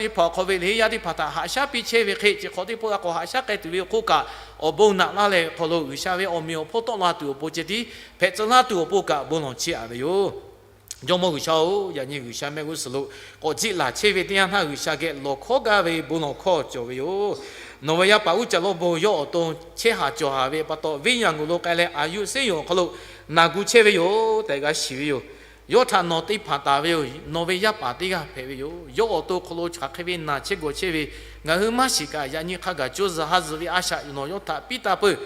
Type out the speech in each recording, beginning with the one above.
teˇ hpaˍ awˬ hk'aw ve liꞈ henˇ yaˇ teˇ hpaˍ htaꞈ haꞈ shaˉ piˇ chehˇ ve hk'e, chi hk'awꞈ teˇ pawˆ a k'awꞈ haꞈ shaˉ k'ai tuˬ ve awˬ hk'oˆ kaꞈ, awˬ bon naꞈ laˇ leh awˬ hk'aw lo G'uiˬsha ve awˬ meꞈ awˬ hponˇ tawˆ la tuˬ awˬ pon ceh tiˉ hpehꞈ tcuh laˇ tuˬ awˬ pon kaꞈ bon lawˬ chehˇ aꞈ ve yoˬ. Jawˇmawˇ G'uiˬsha-oˬ, yaꞈ nyi G'uiˬsha mehˆ g'uˇ suhˍ lo k'awꞈ jiˆ laˬ chehˇ ve teˇ yanˇ htaˇ, G'uiˬsha geh lawˬ hkawˉ gaˇ ve bon lawˬ hkawˇ cawˬ ve yoˬ. Nawˬ ve yaˇ paˍ uˉ caˍ lawˇ bon yawˇ awˬ to chehˇ haˍ cawˬ haˍ ve pa taw, venˇ yaꞈ g'uˬ lo k'ai leh a yuˆ seˉ yoˬ awˬ hk'aw lo naˬ gu chehˇ ve yoˬ tehꞈ g'a shiˍ ve yoˬ. Yawˇ htaꞈ nawˬ te hpanˍ taˍ ve yoˬ. Nawˬ ve yaˇ paˍ teˇ g'aˇ hpehꞈ ve yoˬ. Yawˇ awˬ to hk'aw lo hk'aˬ hk'e ve naˬ chehˇ gawˬ chehˇ ve ngaˬ hui maˇ shiˍ kaꞈ, yaꞈ nyi hk'a gaˬ co zuhˬ ha zuhˬ ve a shaꞈ nawˬ yawˇ htaꞈ piˇ taˍ peuˬ.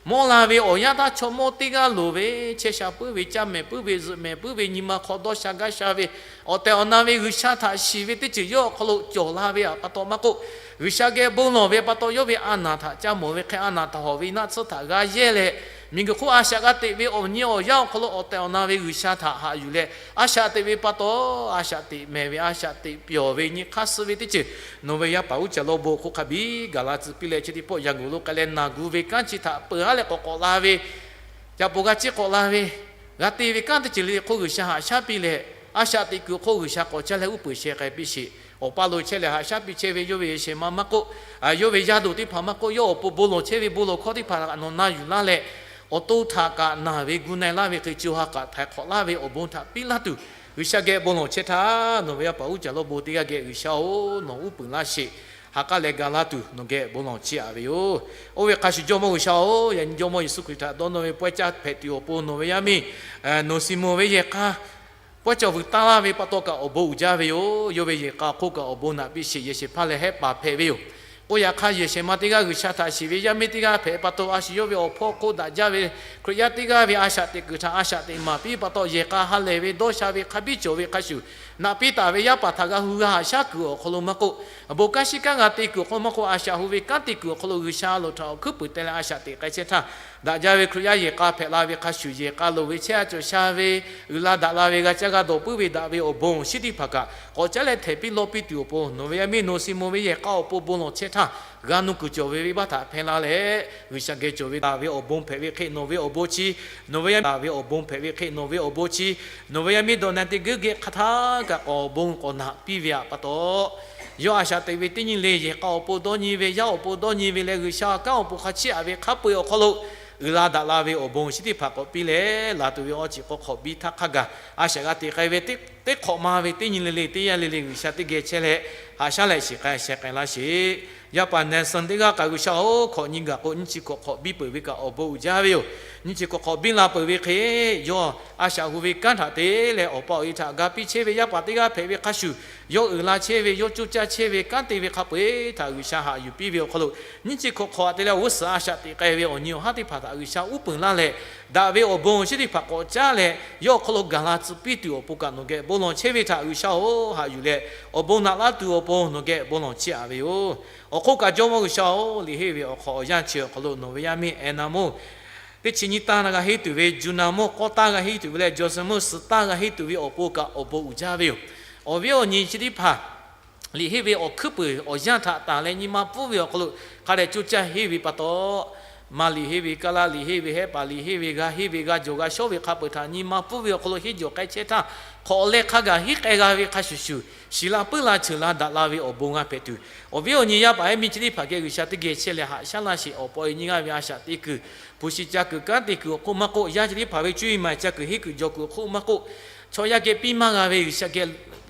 Mawˇ la ve awˬ yanˇ taˇ chaw mawˇ teˇ g'aˇ loˍ ve, chehˇ sha puiˉ ve, caˇ mehˍ puiˉ ve, zuhꞈ mehˍ puiˉ ve, nyi ma hk'aw dawˇ sha gaˇ sha ve, awˬ tehˬ awˬ na ve G'uiˬsha htaꞈ shiˍ ve teˇ ceuˬ yawˇ awˬ hk'aw lo cawˬ la ve pa taw maˇ k'oˆ, G'uiˬsha geh bon lawˬ ve pa taw, yawˇ ve a naˬ htaꞈ ca mawˬ ve hk'e a naˬ htaꞈ hawˬ ve naˆ tsuhˇ htaꞈ g'a yehˇ leh, miˬguiˬ hk'oˆ a shaꞈ g'a teꞈ ve awˬ nyi awˬ yanˇ awˬ hk'aw lo awˬ tehˬ awˬ na ve G'uiˬsha htaꞈ haꞈ yuˬ leh, a shaꞈ teꞈ ve pa taw, a shaꞈ teꞈ mehˍ ve, a shaꞈ teꞈ pyawˬ ve, nyi hk'aˇ suh ve teˇ ceuˬ nawˬ ve yaˇ paˍ uˉ caˍ lawˇ bon hk'oˆ hk'a biˇ gaˬ la tcuh piˇ leh, chi teˇ pawˆ yaꞈ g'uˬ lo k'ai leh naˬ gu ve kanˉ chi htaꞈ peuˬ haˉ leh k'awꞈ k'awꞈ la ve, ca po g'a ciˉ k'awꞈ la ve, g'a te ve kanˉ teˇ ceuˬ le le hk'oˆ G'uiˬsha haꞈ shaˉ piˇ leh, a shaꞈ teꞈ kuiˬ hk'oˆ G'uiˬsha k'awꞈ caˇ leh uˉ peunˍ sheh k'ai piˇ sheˍ. Awˬ paˇ lo chehˇ leh haꞈ shaˉ piˇ chehˇ ve yawˇ ve yehˬ shehˍ ma maˇ k'oˆ, yawˇ ve yaˇ duˬ teˇ hpaˍ maˇ k'oˆ, yawˇ awˬ pon bon lawˬ chehˇ ve bon lawˬ hkawˇ teˇ hpaˍ htaꞈ nawˬ na yuˬ laˇ leh, awˬ to htaꞈ kaꞈ naˬ ve gu na-e laˇ ve hk'e, co ha kaꞈ htaiˍ hk'awꞈ laˇ ve awˬ bon htaꞈ piˇ laˇ tuˬ, G'uiˬsha geh bon lawˬ chehˇ htaˇ, nawˬ ve yaˇ paˍ uˉ caˍ lawˇ bon teˇ g'aˇ geh G'uiˬsha-oˬ, nawˬ uˉ peunˍ laˇ sheˍ. Ha k'aˉ leh ga laˇ tuˬ nawˬ geh bon lawˬ chehˇ aꞈ ve yoˬ. Oˇ ve hk'a shuˍ Jawˇmawˇ G'uiˬsha-oˬ, yaꞈ nyi Jawˇmawˇ Yeˍsuˆ Hkriꞈ htaꞈ dawˇ nawˇ ve pawehˇ caˇ hpehꞈ tuˬ awˬ pon nawˬ ve yaˇ miˇ Nawˬ Siˍmonˍ ve yehˬ k'a pawehˇ cawˬ vuiˬ taˇ laˇ ve pa taw kaꞈ awˬ bon uiˍ jaˇ ve yoˬ. Yawˇ ve yehˬ k'a hk'oˆ kaꞈ awˬ bon naꞈ piˇ sheˍ, yehˬ shehˍ hpaˇ leh hehˆ paˍ hpehꞈ ve yoˬ. K'oˆ yaꞈ hk'aˇ, yehˬ shehˍ ma teˇ g'aˇ G'uiˬsha htaꞈ shiˍ ve yaˇ miˇ teˇ g'aˇ hpehꞈ pa taw, a shu yawˇ ve awˬ hpawˇ hk'oˆ daꞈ jaˇ ve Hkriꞈ yaˇ teˇ g'aˇ ve a shaꞈ teꞈ kuiˬ htaꞈ a shaꞈ teꞈ maˍ piˇ pa taw, yehˬ k'a ha lehˬ ve dawˇ sha ve hk'a biˇ cawˬ ve hk'a shuˍ, naꞈ piˇ taˍ ve yaˇ paˍ htaꞈ g'a hu g'a haꞈ shaˉ kuiˬ awˬ hk'aw lo maˇ k'oˆ, bon kanˉ shiˉ kanˉ g'a te kuiˬ awˬ hk'aw lo maˇ k'oˆ, a shaꞈ hu ve kanˉ te kuiˬ awˬ hk'aw lo G'uiˬsha loˍ htaꞈ awˬ hkuiˉ puiˍ teh leh a shaꞈ teꞈ k'ai chehˇ htaˇ, daꞈ jaˇ ve Hkriꞈ yaˇ yehˬ k'a hpehꞈ la ve hk'a shuˍ, yehˬ k'a loˍ ve chehˇ a cawˬ sha ve, uiˍ la daꞈ la ve, g'a caˇ g'a dawˬ puiˉ ve daꞈ ve awˬ bon awˬ shinˉ teˇ hpaˍ kaꞈ k'awꞈ caˉ leh htehˍ piˇ lawˇ piˇ tuˬ awˬ pon, nawˬ ve yaˇ miˇ Nawˬ Siˍmonˍ ve yehˬ k'a awˬ pon bon lawˬ chehˇ htaˇ, g'a nuˇ kuiˬ cawˬ ve venˇbaˆ htaꞈ hpehˇ laˇ leh, G'uiˬsha geh cawˬ ve daꞈ ve awˬ bon hpehꞈ ve hk'e nawˬ ve awˬ bon chi, nawˬ ve yaˇ daꞈ ve awˬ bon hpehꞈ ve hk'e nawˬ ve awˬ bon chi, nawˬ ve yaˇ miˇ dawˬ na teˇ geuˉ geh hk'a htaˇ kaꞈ k'awꞈ awˬ bon k'awꞈ naꞈ piˇ ve aꞈ pa taw, yawˇ a shaꞈ teꞈ ve teˇ nyi le yehˬ k'a awˬ pon dawˇ nyi ve, yaˇ awˬ pon dawˇ nyi ve leh, G'uiˬsha kanˉ awˬ pon hk'a chiˇ aꞈ ve hk'a peu-eˬ awˬ hk'aw lo uiˍ la daꞈ la ve awˬ bon awˬ shinˉ teˇ hpaˍ k'awꞈ piˇ leh, laˬ tuˬ ve awˬ ceuˬ k'awꞈ hk'awꞈ biˇ htaˇ hk'a gaˬ, a shaꞈ g'a teꞈ k'ai ve teˇ hk'awꞈ ma ve teˇ nyi le le, teˇ yanˇ le le G'uiˬsha teˇ geh chehˇ leh, haꞈ shaˉ leh shiˍ k'ai sheh k'ai laˇ sheˍ. Yaˇ paˍ Nelson teˇ g'aˇ kaꞈ G'uiˬsha-oˬ, hkawꞈ nyi gaˬ k'o nyiˇ chi hkawꞈ hk'awꞈ biˇ peuˬ ve kaꞈ awˬ bon uiˍ jaˇ ve yoˬ. Nyiˇ chi hkawꞈ hk'awꞈ biˇ la peuˬ ve hk'e, yawˇ a shaꞈ hu ve kanˉ htaꞈ te leh awˬ pa awˬ e htaꞈ ga piˇ chehˇ ve yaˇ paˍ teˇ g'aˇ hpehꞈ ve hk'a shuˍ, yawˇ uiˍ la chehˇ ve, yawˇ coˇ caˇ chehˇ ve kanˉ te ve hk'a peu-eˬ htaꞈ G'uiˬsha haꞈ yuˬ piˇ ve awˬ hk'aw lo, nyiˇ chi hkawꞈ hk'awꞈ aꞈ te leh g'uˇ suhˍ a shaꞈ teꞈ k'ai ve awˬ nyi awˬ haˉ teˇ hpaˍ htaꞈ G'uiˬsha uˉ peunˍ laˇ leh, daꞈ ve awˬ bon awˬ shinˉ teˇ hpaˍ k'awꞈ caˉ leh, yawˇ awˬ hk'aw lo gaˬ la tcuh piˇ tuˬ awˬ pon kaꞈ nawˬ geh bon lawˬ chehˇ ve htaꞈ G'uiˬsha-oˬ, haꞈ yuˬ leh awˬ bon naꞈ laˇ tuˬ awˬ pon nawˬ geh bon lawˬ chehˇ aꞈ ve yoˬ. Awˬ hk'oˆ kaꞈ Jawˇmawˇ G'uiˬsha-oˬ, liꞈ henˇ ve awˬ hk'aw awˬ yanˇ chi awˬ hk'aw lo nawˬ ve yaˇ miˇ Eˍnaˍmonˇ teˇ chi nyiˇ taˇ g'a henˇ tuˬ ve, Juˍnaˍmonˇ k'awˇ taˇ g'a henˇ tuˬ ve leh, Jawˍsuhˍmonˇ suhˍ taˇ g'a henˇ tuˬ ve awˬ pon kaꞈ awˬ bon uiˍ jaˇ ve yoˬ. Awˬ viˉ awˬ nyi chi teˇ hpaˍ liꞈ henˇ ve awˬ hkuiˉ puiˍ awˬ yanˇ htaꞈ tanˬ leh nyi ma pfuhˇ ve awˬ hk'aw lo hk'a dehꞈ coˇ caˇ henˇ ve pa taw, maˇ liꞈ henˇ ve, kaˇ laˇ liꞈ henˇ ve, hehˆ paˍ liꞈ henˇ ve, g'a henˇ ve, g'a jawˬ g'a shawˉ ve hk'a peu-eˬ htaꞈ nyi ma pfuhˇ ve awˬ hk'aw lo henˇ jawˬ k'ai chehˇ htaˇ, hk'awꞈ leh hk'a gaˬ henˇ k'ai g'a ve hk'a shuˍ shuˍ, shiˍ la puiˉ la cheuˬ la daꞈ la ve awˬ bon g'a hpehꞈ tuˬ, awˬ viˉ awˬ nyi yaˇ paˍ yaˇ miˇ chi teˇ hpaˍ geh G'uiˬsha teˇ geh chehˇ leh haꞈ shaˉ laˇ sheˍ. Awˬ pa awˬ e nyi g'aˇ ve a shaꞈ teꞈ kuiˬ, hpu shi ca kuiˬ kanˉ te kuiˬ awˬ hk'oˆ maˇ k'oˆ, yaˇ chi teˇ hpaˍ ve cuˇ yiˍ maˍ ca kuiˬ henˇ kuiˬ jawˬ kuiˬ awˬ hk'oˆ maˇ k'oˆ, chaw yaˇ geh piˇ maˇ g'a ve G'uiˬsha geh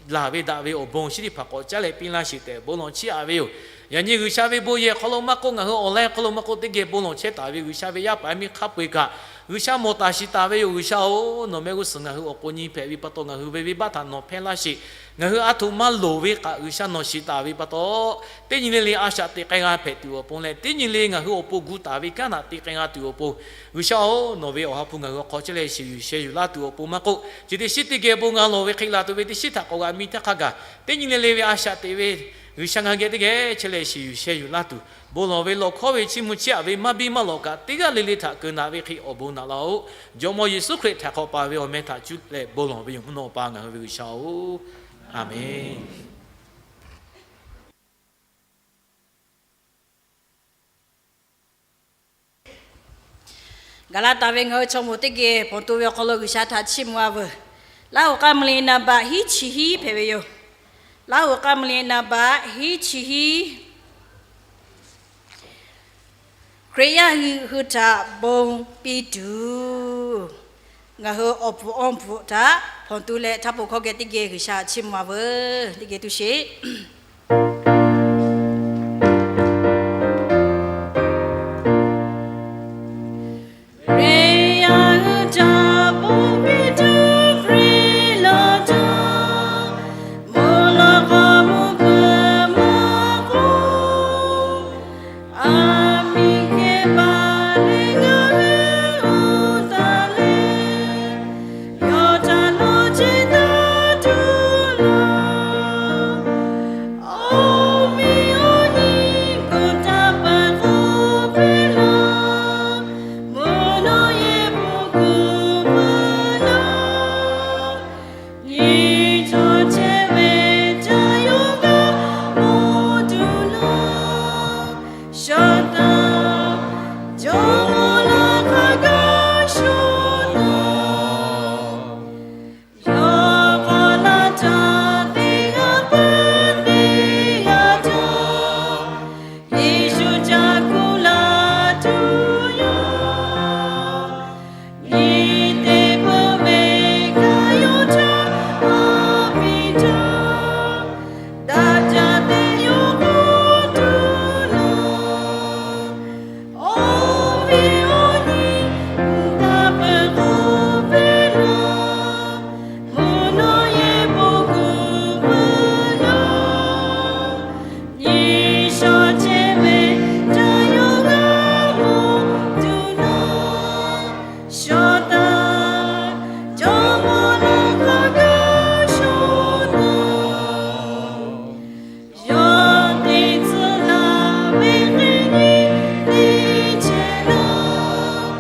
laˬ ve daꞈ ve awˬ bon awˬ shinˉ teˇ hpaˍ k'awꞈ caˉ leh piˇ laˇ sheˍ tehꞈ bon lawˬ chehˇ aꞈ ve yoˬ. Yaꞈ nyi G'uiˬsha ve bon yehˬ hk'aw lo maˇ k'oˆ, ngaˬ hui awˬ lawn hk'aw lo maˇ k'oˆ, teˇ geh bon lawˬ chehˇ taˍ ve G'uiˬsha ve yaˇ paˍ yaˇ miˇ hk'a peu-eˬ kaꞈ, G'uiˬsha mawˬ taˍ shiˍ taˍ ve yoˬ. G'uiˬsha-oˬ, nawˬ mehˆ g'uˇ suhˍ ngaˬ hui awˬ pon nyi hpehꞈ ve pa taw, ngaˬ hui ve venˇbaˆ htaꞈ nawˬ hpehˇ laˇ sheˍ. Ngaˬ hui a htoꞈ ma loˍ ve kaꞈ G'uiˬsha nawˬ shiˍ taˍ ve pa taw, teˇ nyi le le a shaꞈ teꞈ k'ai g'a hpehꞈ tuˬ awˬ pon leh, teˇ nyi le ngaˬ hui awˬ pon gu taˍ ve kanˉ htaꞈ te k'ai g'a tuˬ awˬ pon, G'uiˬsha-oˬ, nawˬ ve Awˬ ha hpu ngaˬ hui awˬ hk'aw chehˇ leh shiˍ yuˬ sheh yuˬ laˇ tuˬ awˬ pon maˇ k'oˆ, chi teˇ shiˉ teˇ geh bon g'a lawˬ ve hk'e, laˬ tuˬ ve teˇ shiˉ htaꞈ k'awꞈ g'a miˇ htaˇ hk'a gaˬ, teˇ nyi le le ve a shaꞈ teꞈ ve G'uiˬsha ngaˬ hui geh teˇ geh chehˇ leh shiˍ yuˬ sheh yuˬ laˇ tuˬ, bon lawˬ ve lawˬ hkawˉ ve chiˇ mvuh chiˇ aꞈ ve maˇ biˇ maˇ lawˬ kaꞈ, teˇ g'aˇ le le htaꞈ keu naꞈ ve hk'e awˬ bon naꞈ laˇ-oˆ. Jawˇmawˇ Yeˍsuˆ Hkriꞈ htaꞈ hk'awꞈ paˍ ve awˬ meh htaꞈ cuˇ leh bon lawˬ ve yoˬ. Mvuhˇ naw pa ngaˬ hui ve G'uiˬsha-oˬ, Aˍmenˇ. Gaˍlaˍtaˍ ve ngaˬ hui chaw moˍ teˇ geh pawnˬ to ve awˬ hk'aw lo G'uiˬsha htaꞈ chiˇ mvuh-a veuˬ. Laˇ hoꞈ k'aˇ mvuh le naˍ baꞈ hiˉ chi hiˉ hpehꞈ ve yoˬ. Laˇ huˍ k'a muh liꞈ naˍ baꞈ hiˉ chi hiˉ, Hkriꞈ yaˇ hui hui htaꞈ bon piˇ tuˬ, ngaˬ hui awˬ pfuhˍ awˬ pfuhˍ htaꞈ hpawnˬ tu leh, htaˇ po hkawˇ geh teˇ geh G'uiˬsha chiˇ mvuh a veuˬ. Teˇ geh tuˇ sheˍ. Hkriꞈ yaˇ hui htaꞈ bon piˇ tuˬ, Hkriꞈ laˇ htaꞈ bon lawˬ k'a mvuh peuˬ maˇ k'oˆ, aˬ miˍ hkeh paˍ leh ngaˬ hui uˉ taˍ leh, yawˇ htaꞈ lawˬ chehˇ taˍ tuˬ laˬ. Awˬ viˉ awˬ nyi gu taˇ peuˬ k'oˆ piˇ laˬ, mvuhˇ naw yehˬ bon kuˬ peuˬ laˬ. Nyi chaw chehˇ ve caˇ yawˇ g'a mawˬ tuˬ laˬ. Shaˍ taˍ, Jawˇmawˇ laˇ hk'a gaˇ shoˍ taˍ. Yawˇ k'awꞈ laˇ htaˇ teˇ g'aˇ peuˬ teˇ g'aˇ htaꞈ Yeˍsuˆ ca kuˬ laˇ tuˬ yoˬ. Nyi teˇ peuˬ ve kaꞈ yawˇ htaꞈ a piˇ htaˇ, daꞈ jaˇ tehꞈ yawˇ k'oˆ tuˬ laˬ. Awˬ viˉ awˬ nyi gu taˇ peuˬ k'oˆ piˇ laˬ, mvuhˇ naw yehˬ bon kuˬ peuˬ laˬ. Nyi shaw chehˇ ve caˇ yawˇ g'a mawˬ tuˬ laˬ. Shaˍ taˍ, Jawˇmawˇ laˇ hk'a gaˇ shoˍ taˍ. Yawˇ teˇ tcuhˉ laˬ ve hk'e nyi teˇ chehˇ laˬ,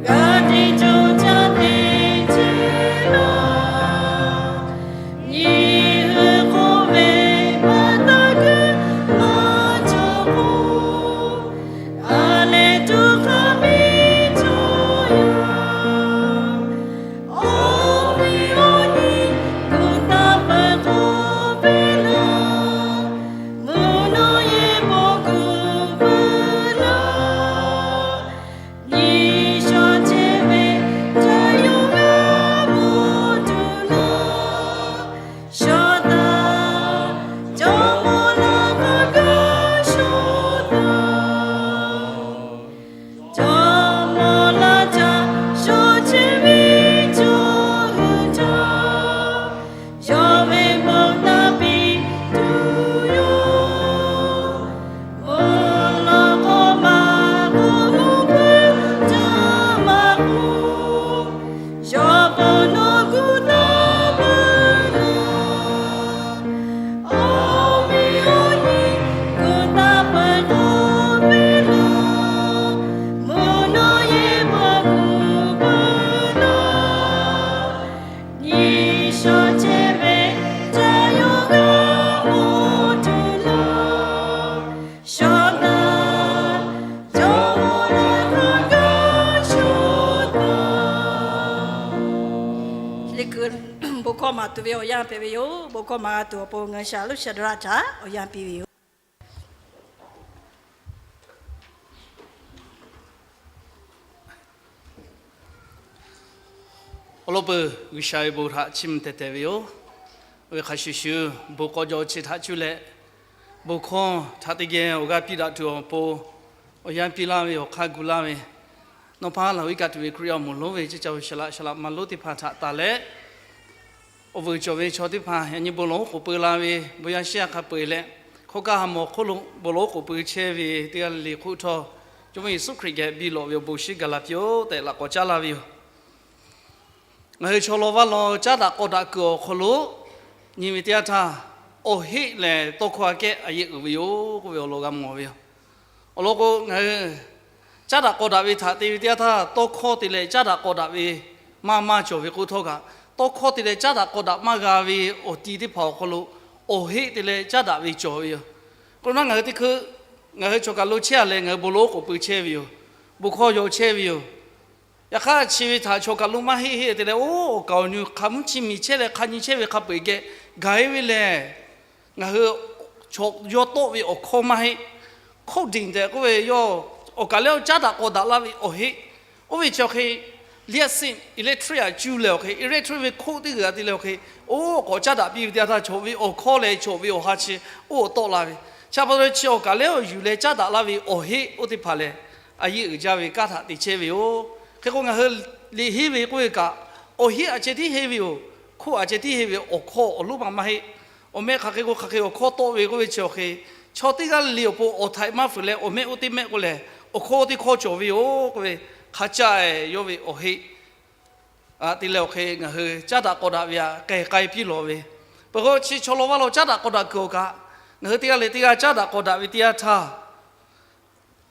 g'a teˇ cawˬ caˇ teˇ chehˇ laˬ. Nyi hui k'oˆ ve pa taˇ kuiˬ maˇ cawˬ k'o, a leh tuˬ hk'a piˇ cawˬ yaˇ. Awˬ viˉ awˬ nyi gu taˇ peuˬ k'oˆ piˇ laˬ, mvuhˇ naw yehˬ bon kuˬ peuˬ laˬ. Nyi shaw chehˇ ve caˇ yawˇ g'a mawˬ tuˬ laˬ. Shaˍ taˍ, Jawˇmawˇ laˇ hk'a gaˇ shoˍ taˍ. Jawˇmawˇ laˇ htaꞈ shaw chehˇ ve chaw hui htaꞈ yawˇ ve bon taˇ piˇ tuˬ yoˬ. Mvuhˇ naw k'o maˇ k'oˆ, mvuhˇ hpeuꞈ htaˇ maˇ k'oˆ, yawˇ bon nawˬ gu taˇ peuˬ laˬ. Awˬ viˉ awˬ nyi gu taˇ peuˬ k'oˆ piˇ laˬ, mvuhˇ naw yehˬ bon kuˬ peuˬ laˬ. Nyi shaw chehˇ ve caˇ yawˇ g'a mawˬ tuˬ laˬ. Shaˍ taˍ, Jawˇmawˇ laˇ hk'a gaˇ shoˍ taˍ. Liꞈ kuiˬ bon hkawˇ maˍ tuˬ ve awˬ yanˇ hpehꞈ ve yoˬ. Bon hkawˇ maˍ g'a tuˬ awˬ pon ngaˬ hui Shaˍlonˍ Shaˍdraˆ htaꞈ awˬ yanˇ piˇ ve yoˬ. Awˬ lawn peuˬ G'uiˬsha ve bon htaꞈ chiˇ mvuh teh teh ve yoˬ. Oˇ ve hk'a shuˍ shuˍ, bon k'aw jaw chi htaꞈ cuˇ leh, bon hkawˇ htaꞈ teˇ geh awˬ g'aˇ piˇ daꞈ tuˬ awˬ pon awˬ yanˇ piˇ laˇ ve, awˬ hk'aˇ gu laˇ ve, nawˬ hpaˇ laˬ viˉ kaꞈ tuˬ ve Hkriꞈ yaˇ awˬ moˍ lonˉ ve ceˇ caˇ ve shaˍlaꞈ shaˍlaꞈ ma lonˉ teˇ hpaˍ htaꞈ tanˬ leh, awˬ vuiˬ cawˬ ve chaw teˇ hpaˍ yaꞈ nyi bon lawˬ oˉ k'oˍ pui la ve, bon yaˇ shiˉ yaˇ hk'a peu-eˬ leh, hkawˇ kaˇ ha mawˬ hk'oˆ lo bon lawˬ oˉ k'oˍ pui chehˇ ve teˇ g'aˇ le le hk'oˆ htawˇ, Jawˇmawˇ Yeˍsuˆ Hkriꞈ geh biˇ lawꞈ ve awˬ bon shiˉ gaˬ la piˇ-oˆ tehꞈ laꞈ k'awꞈ caˉ laˇ ve yoˬ. Ngaˬ hui chaw law vaˇ law caˉ daꞈ k'aw daꞈ kuiˬ awˬ hk'aw lo nyi ve teˇ yanˇ htaˇ, awˬ heˆ lehˬ tawˇ hkawˇ aꞈ kehˉ a yehˬ uiˍ ve yoˬ k'oˆ ve awˬ lawn g'a mawˬ ve yoˬ. Awˬ lawn k'o, ngaˬ hui caˉ daꞈ k'aw daꞈ ve htaꞈ te ve teˇ yanˇ htaˇ, tawˇ hkawˇ te leh caˉ daꞈ k'aw daꞈ ve maˇ maˇ cawˬ ve k'oˆ htawˇ kaꞈ, tawˇ hkawˇ te leh caˉ daꞈ k'aw daꞈ maˇ g'a ve awˬ ti teˇ hpaˍ awˬ hk'aw lo awˬ heˆ te leh caˉ daꞈ ve cawˬ ve yoˬ. K'o naˉ ngaˬ hui teˇ hkui ngaˬ hui chaw kaˬ lo chehˇ a leh ngaˬ hui bon lawˬ oˉ k'oˍ pui chehˇ ve yoˬ. Bon hkawˇ yaw chehˇ ve yoˬ. Yaꞈ hk'aˇ chi ve htaꞈ chaw kaˬ lo maˇ heˆ heˆ te leh, oˇ awˬ kaˍ awˬ nu hk'a mvuhˇ chi miˬ chehˇ leh hk'a nyi chehˇ ve hk'a peu-eˬ geh gaˬ-e ve lehˬ, Ngaˬ hui chaw yawˇ tawˆ ve awˬ hkawˇ maˇ heˆ. Hkawˇ diˬ tehꞈ k'oˆ ve yawˇ awˬ kaˍ lehˬ caˉ daꞈ k'aw daꞈ laˇ ve awˬ heˆ. Oˇ ve chi awˬ hk'e, liˇ a siˆ electric a cuˇ leh awˬ hk'e, electric ve hkawˇ teˇ g'uiˬ a te leh awˬ hk'e, oˇ k'awꞈ caˉ daꞈ piˇ ve teˇ yanˇ htaˇ, chaw ve awˬ hkawˇ leh chaw ve awˬ ha chi oˇ tawˆ la ve. Chi pa taw leh chi awˬ kaˍ lehˬ awˬ yuˬ leh caˉ daꞈ laˇ ve awˬ heˆ oˇ teˇ hpaˍ lehˬ, a yeˇ uiˍ jaˇ ve kanˉ htaꞈ te chehˇ ve yoˬ. Hk'e k'o, ngaˬ hui liꞈ henˇ ve k'oˆ ve kaꞈ, awˬ heˆ a ceh tiˉ henˇ ve yoˬ. Hkawˇ a ceh tiˉ henˇ ve, awˬ hkawˇ awˬ lonˉ ma maˇ heˆ. Awˬ meh hk'aˬ hk'e k'o hk'aˬ hk'e awˬ hkawˇ tawˆ ve k'oˆ ve chi awˬ hk'e, chaw teˇ g'aˇ le awˬ pon awˬ htaiꞈ maˇ fuiˍ leh awˬ mehˆ oˇ teˇ mehˆ k'oˆ lehˬ, awˬ hkawˇ oˇ teˇ hkawˇ cawˬ ve yoˬ k'oˆ ve, hk'a caˇ yawˇ ve awˬ heˆ te leh awˬ hk'e ngaˬ hui caˉ daꞈ k'aw daꞈ ve htaꞈ k'ai k'ai piˇ lawˬ ve. Peuˬ k'o, chi chaw law vaˇ law caˉ daꞈ k'aw daꞈ kuiˬ awˬ kaꞈ, ngaˬ hui teˇ g'aˇ leh teˇ g'aˇ caˉ daꞈ k'aw daꞈ ve teˇ yanˇ htaˇ,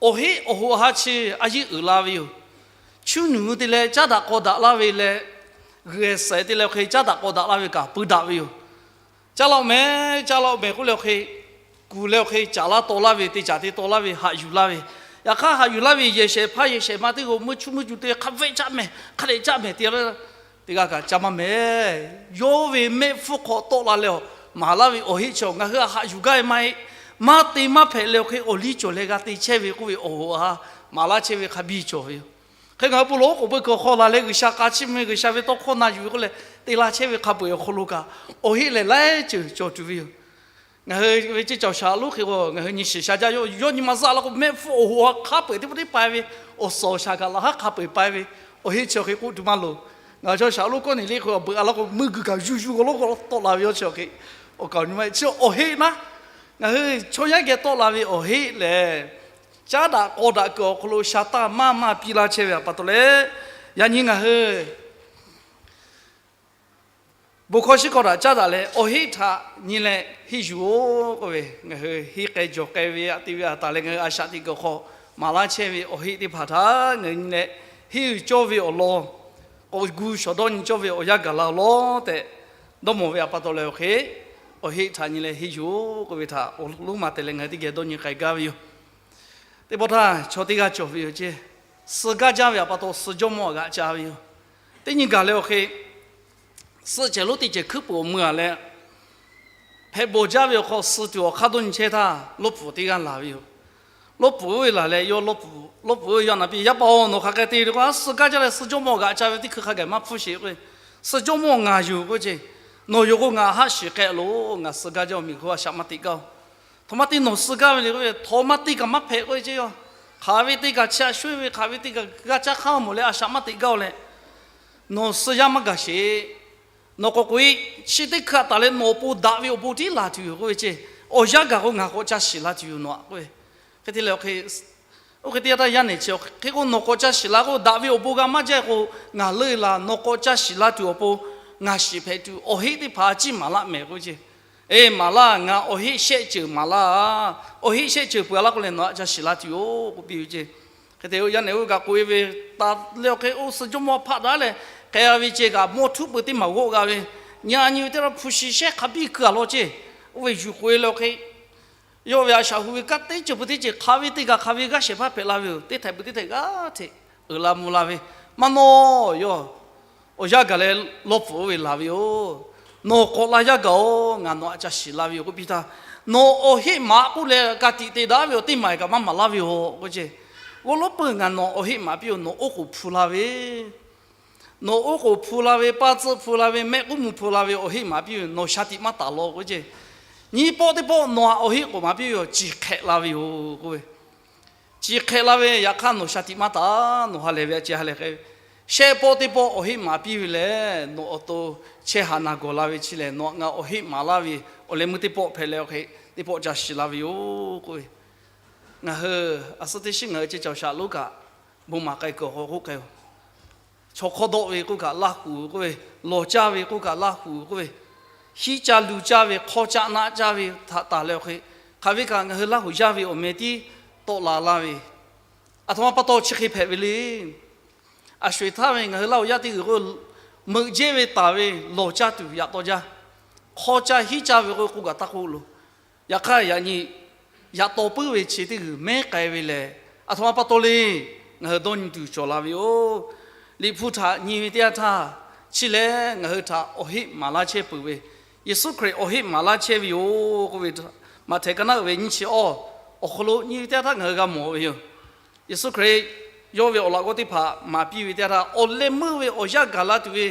awˬ heˆ awˬ hoꞈ ha chi a yeˇ uiˍ la ve yoˬ. Chuˇ nuˬ te leh caˉ daꞈ k'aw daꞈ laˇ ve leh, g'uiˬ ehˍ sehˍ te leh awˬ hk'e caˉ daꞈ k'aw daꞈ laˇ ve kaꞈ pui daꞈ ve yoˬ. Caˇ laˇ-oˬ mehˍ, caˇ laˇ-oˬ mehˍ k'oˆ leh awˬ hk'e, kuˬ leh awˬ hk'e caˍ laˇ taw laˇ ve, te caˍ te taw laˇ ve, haꞈ yuˬ laˇ ve. Yaꞈ hk'aˇ haꞈ yuˬ laˇ ve yehˬ shehˍ hpaˇ yehˬ shehˍ ma teˇ g'aˇ meuˇ chuˇ meuˇ juˬ te hk'a vehˆ caˆ mehˍ, hk'a dehꞈ caˆ mehˍ te laˇ teˇ g'aˇ kaꞈ caˇ maˇ mehˍ. Yawˇ ve mehˆ hpfuhˇ hk'aw tawˆ la leh awˬ maˍ laˇ ve awˬ heˆ chi ngaˬ hui htaꞈ haꞈ yuˬ gaˇ ve maˇ heˆ. Maˇ te maˇ hpehꞈ leh awˬ hk'e awˬ liˇ cawˬ leh g'a te chehˇ ve k'oˆ ve awˬ hoꞈ ha maˍ laˇ chehˇ ve hk'a biˇ cawˬ ve yoˬ. Hk'e ngaˬ hui bon lawˬ oˉ k'oˍ pui kuiˬ awˬ hk'aw laˬ leh G'uiˬsha k'a chiˇ mvuh ve, G'uiˬsha ve tawˇ hkawˇ na yuˬ ve k'oˆ leh te la chehˇ ve hk'a peu-eˬ awˬ hk'aw lo kaꞈ, awˬ heˆ lehˬ laiˉ ceuˬ cawˬ tuˬ ve yoˬ. Ngaˬ hui ve ceˇ cawˬ shaˍ lonˉ hk'e k'o, ngaˬ hui nyi shiˍ sha jaˇ, yawˇ nyi ma zaˆ la k'o, mehˆ hpfuhˇ awˬ hoꞈ ha hk'a peu-eˬ teˇ pawˆ teˇ pai ve, awˬ suhˍ awˬ shaˍ kaꞈ laꞈ haˉ hk'a peu-eˬ pai ve, awˬ heˆ chi awˬ hk'e k'oˆ tuˬ maˇ loˍ. Ngaˬ hui chaw shaˍ lonˉ kawˆ neˍ le hk'e, awˬ beuꞈ a la k'o, meuˇ gui kaꞈ yuˬ yuˬ g'aw lonˉ g'aw tawˆ la ve yoˬ. Chi awˬ hk'e, awˬ kaˍ awˬ nyi ma chi awˬ heˆ naˉ, ngaˬ hui chaw yaˇ geh tawˆ la ve awˬ heˆ lehˬ, caˉ daꞈ k'aw daꞈ kuiˬ awˬ hk'aw lo sha taˇ maˇ maˇ piˇ laˇ chehˇ ve pa taw leh, yaꞈ nyi ngaˬ hui bon hkawˇ shiˉ hkawˇ htaꞈ caˉ daꞈ leh, awˬ heˆ htaꞈ nyi leh henˇ yuˬ-oˬ k'oˆ ve, ngaˬ hui henˇ k'ai jawˬ k'ai ve aꞈ te ve aꞈ taˍ leh, ngaˬ hui a shaꞈ teꞈ kuiˬ awˬ hk'aw maˍ laˇ chehˇ ve awˬ heˆ teˇ hpaˍ htaꞈ ngaˬ hui nyi leh henˇ yuˬ cawˇ ve awˬ lawn, k'awꞈ gu shawˍ dawˇ nyi cawˇ ve awˬ yanˇ gaˬ la awˬ lawn tehꞈ dawˇ mawˬ ve pa taw leh awˬ hk'e, awˬ heˆ htaꞈ nyi leh henˇ yuˬ-oˬ k'oˆ ve htaꞈ awˬ lonˉ ma te leh ngaˬ hui teˇ geh dawˇ nyi k'ai gaˇ ve yoˬ. Teˇ pawˆ htaˇ chaw teˇ g'aˇ cawˬ ve yoˬ ceˇ. Suh gaˇ jaˇ ve pa taw suh jawˇmawˇ g'aꞈ ca ve yoˬ. Teˇ nyi gaˬ leh awˬ hk'e, suhˆ cehˬ lonˉ teˇ cehˬ hkuiˉ peuˬ awˬ mui-a leh, hpehꞈ bawˬ jaˇ ve awˬ hk'aw suh tuˬ awˬ hk'aˇ dawˇ nyi chehˇ htaˇ, lawˇ puˍ teˇ g'aˇ laˬ ve yoˬ. Lawˇ puˍ oˇ ve laˬ leh, lawˇ puˍ oˇ ve yawˇ na piˇ, Yaˇ paˍ-oˬ, nawˬ hk'aˬ hk'e te le k'o, a suh gaˇ jaˇ leh suh jawˇmawˇ g'aꞈ ca ve teˇ hkui hk'a gaˬ maˇ hpfuhˇ sheˍ k'o, suh jawˇmawˇ ngaˬ yoˬ k'oˆ ceˇ. Nawˬ yoˬ k'o ngaˬ haˆ shiˍ k'ai loˬ, ngaˬ suh gaˇ jaˇ-oˬ miˬ hk'oˆ a shaꞈ maˇ teꞈ gaˇ-oˬ. Htaꞈ ma te nawˬ suh gaˇ ve le k'oˆ ve, htaꞈ ma te kaꞈ maˇ hpehꞈ k'oˆ ve ceˇ yoˬ. Hk'aˬ ve teˇ kaꞈ chi a sho-eˬ ve, hk'aˬ ve teˇ kaꞈ g'a caˇ hk'aˇ maˇ mawˬ leh a shaꞈ maˇ teꞈ gaˇ-oˬ leh, nawˬ suh yaˇ maˇ gaˬ sheˍ. Nawˬ k'awꞈ k'oꞈ-e, chi teˇ hkui a taˍ leh nawˬ awˬ pon daꞈ ve awˬ bon tiˉ laˬ tuˬ yoˬ k'oˆ ve ceˇ. Awˬ yanˇ gaˬ k'o ngaˬ k'awꞈ ca shiˍ la tuˬ yoˬ nawˬ-a k'oˆ ve. Hk'e te leh awˬ hk'e, oˇ hk'e te yaˇ htaˇ yaˇ nehˬ chi hk'e k'o, nawˬ k'awꞈ ca shiˍ la k'o, daꞈ ve awˬ bon g'a maˇ jaˇ k'o, ngaˬ leuˆ-e laˬ, nawˬ k'awꞈ ca shiˍ la tuˬ awˬ pon ngaˬ shiˍ hpehꞈ tuˬ awˬ heˆ teˇ hpaˍ a ciˉ maˍ laˇ mehˍ k'oˆ ve ceˇ. Eˬ, maˍ laˇ, ngaˬ awˬ heˆ shehˆ ceuˬ maˍ laˇ. Awˬ heˆ shehˆ ceuˬ peuˬ-a laˇ k'o leh nawˬ a ca shiˍ la tuˬ yoˬ k'oˆ piˇ ve ceˇ. Hk'e te yaˇ nehˬ oˇ kaꞈ k'oꞈ-e ve, taˍ leh awˬ hk'e oˇ suh jawˇmawˇ hpaˆ daꞈ leh k'ai-a ve ceˇ kaꞈ mawˇ htuˉ peuˬ teˇ maˬ g'awˆ g'a ve, nyi a nyi ve teˇ la hpu shi shehˉ hk'a biˇ hkui-a law ceˇ. Oˇ ve yuˬ k'oꞈ-e leh awˬ hk'e, yawˇ ve a shaꞈ hu ve kanˉ teˇ ceuˬ peuˬ teˇ ceuˬ hk'aˬ ve teˇ kaꞈ hk'aˬ ve g'aˇ shehˍ hpaˇ hpehꞈ la ve yoˬ. Teˇ htaiꞈ peuˬ teˇ htaiꞈ g'aˇ hteꞈ uiˍ la mvuh la ve, maˇ nawˇ yawˇ awˬ yanˇ gaˬ leh lawˇ pfuhˍ oˇ ve laˬ ve yoˬ. Nawˬ k'awꞈ la yanˇ gaˬ-oˬ, ngaˬ nawˬ a ca shiˍ la ve yoˬ k'oˆ piˇ htaˇ, nawˬ awˬ heˆ maˍ k'oˆ leh ka tiꞈ te daꞈ ve awˬ teˇ maˬ kaꞈ maˇ maˍ laˇ ve yoˬ k'oˆ ceˇ. G'awˇ lawˉ peuˬ ngaˬ nawˬ awˬ heˆ maˍ piˇ yoˬ, nawˬ oˉ k'oˍ hpu la ve, nawˬ oˉ k'oˍ hpu la ve, paˇ tcuhˆ hpu la ve, mehˆ k'uˉ mvuh hpu la ve awˬ heˆ maˍ piˇ ve, nawˬ shaˍ tiꞈ maˇ taˍ law k'oˆ ceˇ. Nyiˇ pawˆ teˇ pawˆ nawˬ-a awˬ heˆ k'oˍ maˍ piˇ ve yoˬ, ciˬ hk'ehꞈ la ve yoˬ k'oˆ ve. Ciˬ hk'ehꞈ la ve yaꞈ hk'aˇ nawˬ shaˍ tiꞈ maˇ taˍ, nawˬ ha lehˬ ve a ciˬ ha lehˬ k'ai ve. Shehˆ pawˆ teˇ pawˆ awˬ heˆ maˍ piˇ ve lehˬ, nawˬ awˬ to chehˇ haꞈ naˬ gawˬ la ve chi lehˬ, nawˬ ngaˬ awˬ heˆ maˍ laˇ ve awˬ leh meuˇ teˇ pawˆ hpehꞈ leh awˬ hk'e teˇ pawˆ ca shiˍ la ve yoˬ k'oˆ ve. Ngaˬ hui a suhˉ teˇ shiˉ ngaˬ hui ceˇ cawˬ shaˍ lonˉ kaꞈ bon maˍ k'ai kuiˬ awˬ hk'aw k'oˆ k'ai-oˬ. Chaw hk'awˇ dawˆ ve k'oˆ kaꞈ Laˇ huˍ k'oˆ ve, lawˬ caˇ ve k'oˆ kaꞈ Laˇ huˍ k'oˆ ve, hiˉ caˇ luˬ caˇ ve, hk'aw caˆ naˆ caˇ ve htaꞈ taˍ leh awˬ hk'e, hk'aˬ ve kaꞈ ngaˬ hui Laˇ huˍ yaˇ ve awˬ meh tiˉ tawˆ la laˇ ve, aˬ htoꞈ ma pa taw chi hk'e hpehꞈ ve le. A sho-eˬ htaˇ ve ngaˬ hui Laˇ huˍ yaˇ teˇ g'uiˬ k'o, meuꞈ jehˇ ve taˍ ve lawˬ caˇ tuˬ yaꞈ taw jaˇ. Hk'aw caˇ hiˉ caˇ ve k'o k'oˆ kaꞈ taˇ k'oˆ loˬ. Yaꞈ hk'aˇ yaꞈ nyi yaꞈ taw puiˉ ve chi teˇ g'uiˬ mehˉ k'ai ve lehˬ, aˬ htoꞈ ma pa taw le. Ngaˬ hui dawˇ nyi tuˬ cawˬ la ve yoˬ. Liꞈ hpu htaꞈ nyi ve teˇ yanˇ htaˇ, chi lehˬ ngaˬ hui htaꞈ awˬ heˆ maˍ laˇ chehˇ peuˬ ve, Yeˍsuˆ Hkriꞈ awˬ heˆ maˍ laˇ chehˇ ve yoˬ k'oˆ ve, Maꞈhtehˍ ka naˆ uiˍ ve nyiˇ chi awˇ awˬ hk'aw lo nyi ve teˇ yanˇ htaˇ ngaˬ hui g'a mawˬ ve yoˬ. Yeˍsuˆ Hkriꞈ yawˇ ve awˬ laꞈ g'awˇ teˇ hpaˍ maˍ piˇ ve teˇ yanˇ htaˇ, awˬ leh meuˇ ve awˬ yanˇ gaˬ la tuˬ ve